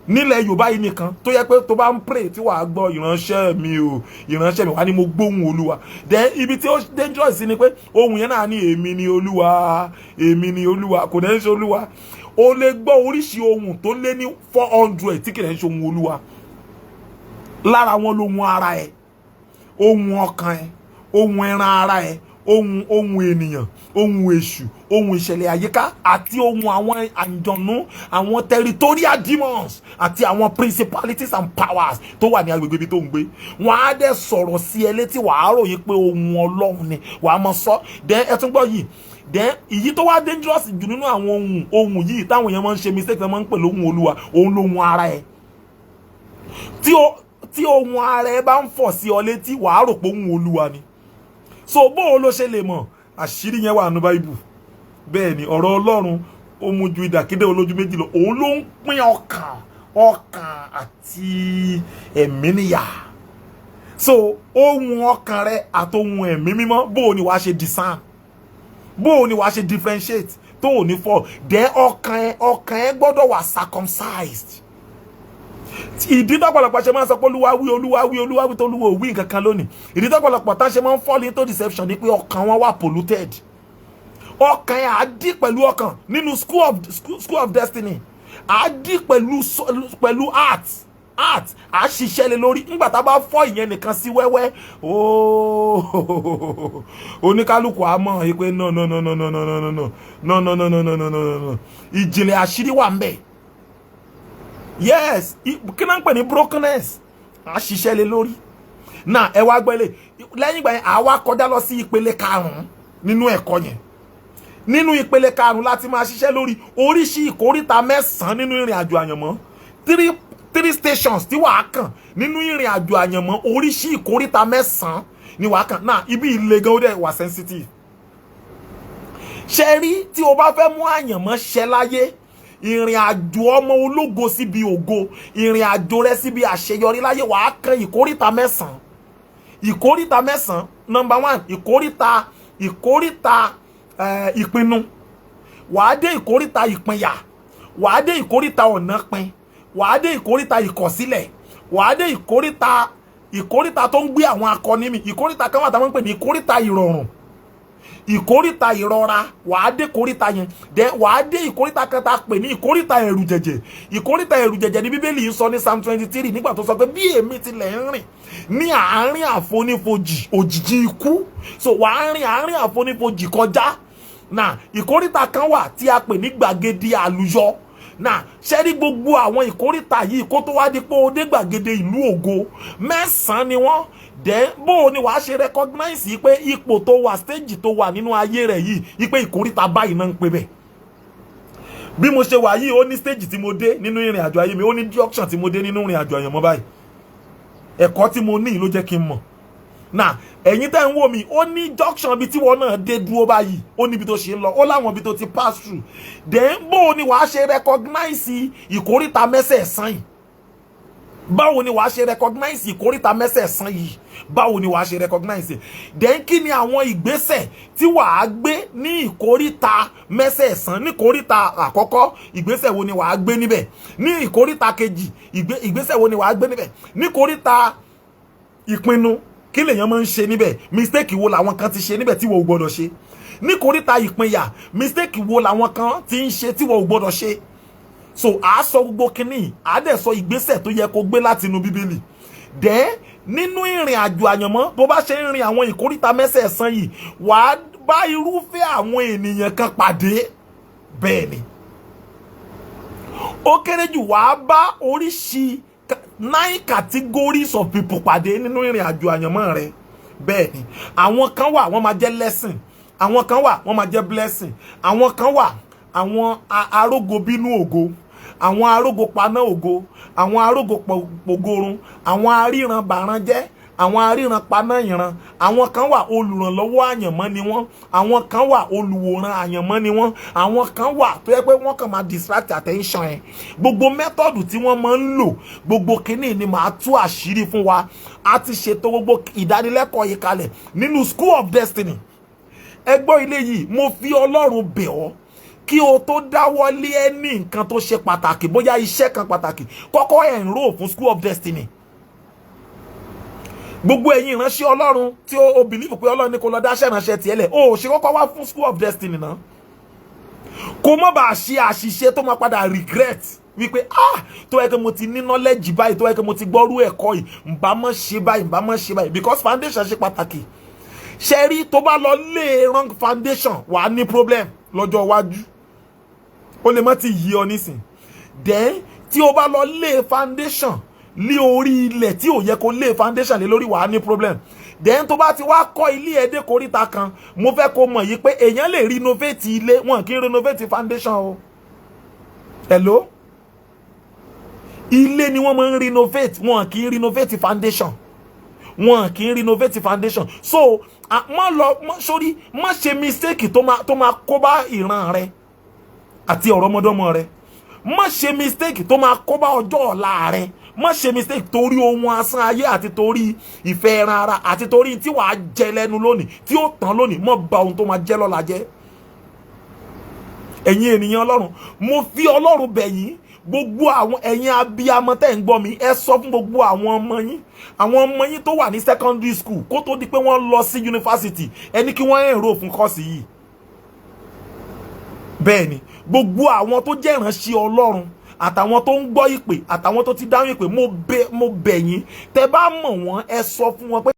nílẹ̀ Yorùbá yìí nìkan, tó yẹ pé tó bá ń pray tí wàá gbọ́, "Ìránṣẹ́ mi o, ìránṣẹ́ mi," wà ní, "Mo gbóhùn Olúwa." Then ibi tí ó dangerous sí ni pé ohun yẹn náà ní, "Èmi ni Olúwa, èmi ni Olúwa." Kò dẹ́ ń ṣe Olúwa. O lè gbọ́ oríṣi ohun tó lé ní 400 tí kì í ṣe ohun Olúwa. Lára wọn lohun ara ẹ, ohun ọkàn ẹ, ohun ẹran ara ẹ, ohun ènìyàn, ohun èṣù, ohun ìṣẹ̀lẹ̀ àyíká àti ohun àwọn àǹjọ̀nú, àwọn territorial demons àti àwọn principalities and powers tó wà ní agbègbè ibi tó ń gbé. Wọn á dẹ̀ sọ̀rọ̀ sí ẹ létí, wàá ròyìn pé ohun Ọlọ́run ni wàá mọ sọ. Then ẹ tún gbọ́ yìí. Then ìyí tó wá dangerous jù nínú àwọn ohun yìí táwọn èèyàn máa ń ṣe mistake tí wọ́n máa ń pè lóhun Olúwa, òun lóhun ara ẹ. Tí ohun ara ẹ bá ń fọ̀ sí ọ létí, wàá rò pé ohun Olúwa ni. So bó o ló ṣe lè mọ̀? Àṣírí yẹn wà nínú Báíbù. Bẹ́ẹ̀ ni, ọ̀rọ̀ Ọlọ́run ó mú ju ìdàkédé olójú méjì lọ. Òun ló ń pín ọkàn àti ẹ̀mí níyà. So ohun ọkàn rẹ àti ohun ẹ̀mí mímọ́, bó o ní wàá ṣe discern, bó o ní wàá ṣe differentiate tó ò ní fọ́? Then ọkàn ẹ gbọ́dọ̀ wà circumcised. Ìdí tọ́pọ̀lọpọ̀ ṣe máa ń sọ pé "Olúwa wí, Olúwa wí, Olúwa wí," tó Olúwa ò wí nǹkan kan lónìí, ìdí tọ́pọ̀lọpọ̀ tá ṣe máa ń fall into deception ni pé ọkàn wọn wà polluted. Ọkàn ẹ̀ á dí pẹ̀lú ọkàn nínú school of destiny, á dí pẹ̀lú heart, á ṣiṣẹ́ lé lórí. Nígbà tá a bá fọ́ ìyẹn nìkan sí wẹ́wẹ́ ooo, oníkálukú á mọ̀ ẹ́ pé no, no, no, no, no, no, no, no, no, no, no, no, no, no, no, no, no, ìjìnlẹ̀ àṣírí wà ń bẹ̀. Yes, kí náà ń pè ní brokenness? Á ṣiṣẹ́ lé lórí náà. Ẹ wá gbẹ́lẹ̀. Lẹ́yìn ìgbà yẹn, àwa kọjá lọ sí ìpele karùn-ún nínú ẹ̀kọ́ yẹn. Nínú ìpele karùn-ún láti máa ṣiṣẹ́ lórí oríṣi ìkóríta 9 nínú ìrìn àjò àyànmọ́, three stations tí wàá kàn nínú ìrìn àjò àyànmọ́. Oríṣi ìkóríta 9 ni wàá kàn náà. Ibi ìle gan, ó dẹ̀ wà sensitive. Ṣe rí, tí o bá fẹ́ mú àyànmọ́ ṣẹ láyé, ìrìn àjò ọmọ ológo síbi ògo, ìrìn àjò rẹ síbi àṣeyọrí láyé, wàá kan ìkóríta 9, ìkóríta 9. Number one, ìkóríta ìpinnu. Wàá dé ìkóríta ìpínyà, wàá dé ìkóríta ọ̀nà pin, wàá dé ìkóríta ìkọ̀sílẹ̀, wàá dé ìkóríta tó ń gbé àwọn akọni mi. Ìkóríta kan wà táwọn ń pè ní ìkóríta ìrọ̀rùn. Ìkóríta ìrora, wàá dé ìkóríta yẹn. Then wàá dé ìkóríta kan tá a pè ní ìkóríta ẹ̀rù jẹ̀jẹ̀. Ìkóríta ẹ̀rù jẹ̀jẹ̀ ní Bíbélì ń sọ ní Psalm 23, nígbà tó sọ pé bí èmi tilẹ̀ ń rìn ní àárín àfonífojì òjìji ikú. So wàá rìn àárín àfonífojì kọjá. Náà ìkóríta kan wà tí a pè ní gbàgede àlùyọ. Náà ṣe rí gbogbo àwọn ìkóríta yìí, kó tó wá di pé ó dé gbàgede ìlú ògo, mẹ́sàn-án ni wọ́n. Then bó o ní wàá ṣe recognize yìí pé ipò tó wà, stage tó wà nínú ayé rẹ̀ yìí, pé ìkóríta báyìí náà ń pè bẹ́ẹ̀? Bí mo ṣe wà yìí, ó ní stage tí mo dé nínú ìrìn àjò ayé mi, ó ní junction tí mo dé nínú ìrìn àjò àyànmọ́ báyìí. Ẹ̀kọ́ tí mo ní ló jẹ́ kí n mọ̀. Náà ẹ̀yin tẹ́ ń wò mí, ó ní junction ibi tí wọ́n náà dé dúró báyìí, ó níbi tó ṣe ń lọ, ó láwọn ibi tó ti pass through. Then bó o ní wàá ṣe recognize ìkóríta mẹ́sẹ̀ẹ̀sán yìí? Báwo ni wàá ṣe recognize ìkóríta mẹ́sẹ̀ẹ̀sán yìí? Báwo ni wàá ṣe recognize? Then kí ni àwọn ìgbésẹ̀ tí wàá gbé ní ìkóríta mẹ́sẹ̀ẹ̀sán? Ní ìkóríta àkọ́kọ́, ìgbésẹ̀ wo ni wàá gbé níbẹ̀? Ní ìkóríta kejì, ìgbésẹ̀ wo ni wàá gbé níbẹ̀? Ní ìkóríta ìpinnu, kí lèèyàn máa ń ṣe níbẹ̀? Mistake wo làwọn kan ti ṣe níbẹ̀ tí wọ́n ò gbọ́dọ̀ ṣe? Ní ìkóríta ìpínyà, mistake wo làwọn kan ti ń ṣe tí wọ́n ò gbọ́dọ̀ ṣe? So à á sọ gbogbo kínní, à á dẹ̀ sọ ìgbésẹ̀ tó yẹ kó gbé láti inú Bíbélì. Dẹ́ nínú ìrìn àjò àyànmọ́, bó bá ṣe ń rin àwọn ìkóríta mẹ́sẹ̀ẹ̀sán yìí, wàá bá irúfẹ́ àwọn ènìyàn kan pàdé. Bẹ́ẹ̀ ni, ó kéré jù, wàá bá oríṣi nine categories of people pàdé nínú ìrìn àjò àyànmọ́ rẹ. Bẹ́ẹ̀ ni, àwọn kan wà, wọ́n máa jẹ́ lesson. Àwọn kan wà, wọ́n máa jẹ́ blessing. Àwọn kan wà, àwọn arógo bínú ògo, àwọn arógo paná ògo, àwọn arógo pògorun, àwọn aríran bàrán jẹ́, àwọn aríran paná ìran. Àwọn kan wà, olùrànlọ́wọ́ àyànmọ́ ni wọ́n. Àwọn kan wà, olùwòran àyànmọ́ ni wọ́n. Àwọn kan wà tó yẹ pé wọ́n kàn máa distract attention ẹ̀. Gbogbo method tí wọ́n máa ń lò, gbogbo kínní ni màá tú àṣírí fún wa. A ti ṣètò gbogbo ìdánilẹ́kọ̀ọ́ yìí kalẹ̀ nínú School of Destiny. Ẹ gbọ́ ilé yìí, mo fi Ọlọ́run bẹ̀ ọ́, kí o tó dáwọ́lé ẹ ní nǹkan tó ṣe pàtàkì, bóyá iṣẹ́ kan pàtàkì, kọ́kọ́ enroll fún School of Destiny. Gbogbo ẹ̀yin ìránṣẹ́ Ọlọ́run tí ó believe pé Ọlọ́run ní kó lọ dáṣẹ́ ìránṣẹ́ tiẹ̀ lẹ̀, ó ṣe kọ́kọ́ wá fún School of Destiny náà, kó má bàa ṣe àṣìṣe tó máa padà regret wípé, "Ah, tó yẹ kí mo ti ní knowledge báyìí, tó yẹ kí mo ti gbọ́rú ẹ̀kọ́ yìí, ǹbá mọ́ ṣe báyìí, ǹbá mọ́ ṣe báyìí." Because foundation ṣe pàtàkì. Ṣe rí, tó bá lọ lé wrong foundation, wà á ní problem lọ́jọ́ iwájú. Ó lè má ti yí ọ nísìn. Then tí o bá lọ lé foundation lé orí ilẹ̀ tí ò yẹ kó lé foundation lé lórí, wà á ní problem. Then tó bá ti wá kọ́ ilé ẹ̀ dé koríta kan, mo fẹ́ kó mọ̀ yìí pé èèyàn lè renovate ilé, wọn kì í renovate foundation o. Hello, ilé ni wọ́n máa ń renovate, wọn kì í renovate foundation, wọn kì í renovate foundation. So má lọ sórí, má ṣe mistake tó máa kó bá ìran rẹ àti ọ̀rọ̀mọdọ́mọ rẹ. Má ṣe mistake tó máa kó bá ọjọ́ ọ̀la rẹ. Má ṣe mistake torí ohun asán ayé àti torí ìfẹ́ ẹran ara àti torí tí wàá jẹ lẹ́nu lónìí tí ó tán lónìí. Má bà ohun tó máa jẹ́ lọ́la jẹ́. Ẹ̀yin ènìyàn Ọlọ́run, mo fi Ọlọ́run bẹ̀ yín. Gbogbo àwọn ẹ̀yin abiyamọ tẹ́ ń gbọ́ mi, ẹ sọ fún gbogbo àwọn ọmọ yín, àwọn ọmọ yín tó wà ní secondary school, kó tó di pé wọ́n lọ sí yunifásitì, ẹ ní kí wọ́n enroll fún course yìí. Bẹ́ẹ̀ ni, gbogbo àwọn tó jẹ́ ìránṣẹ́ Ọlọ́run àtàwọn tó ń gbọ́ ìpè àtàwọn tó ti dáhùn ìpè, mo bẹ̀ yín, tẹ́ bá mọ̀ wọ́n, ẹ sọ fún wọn pé.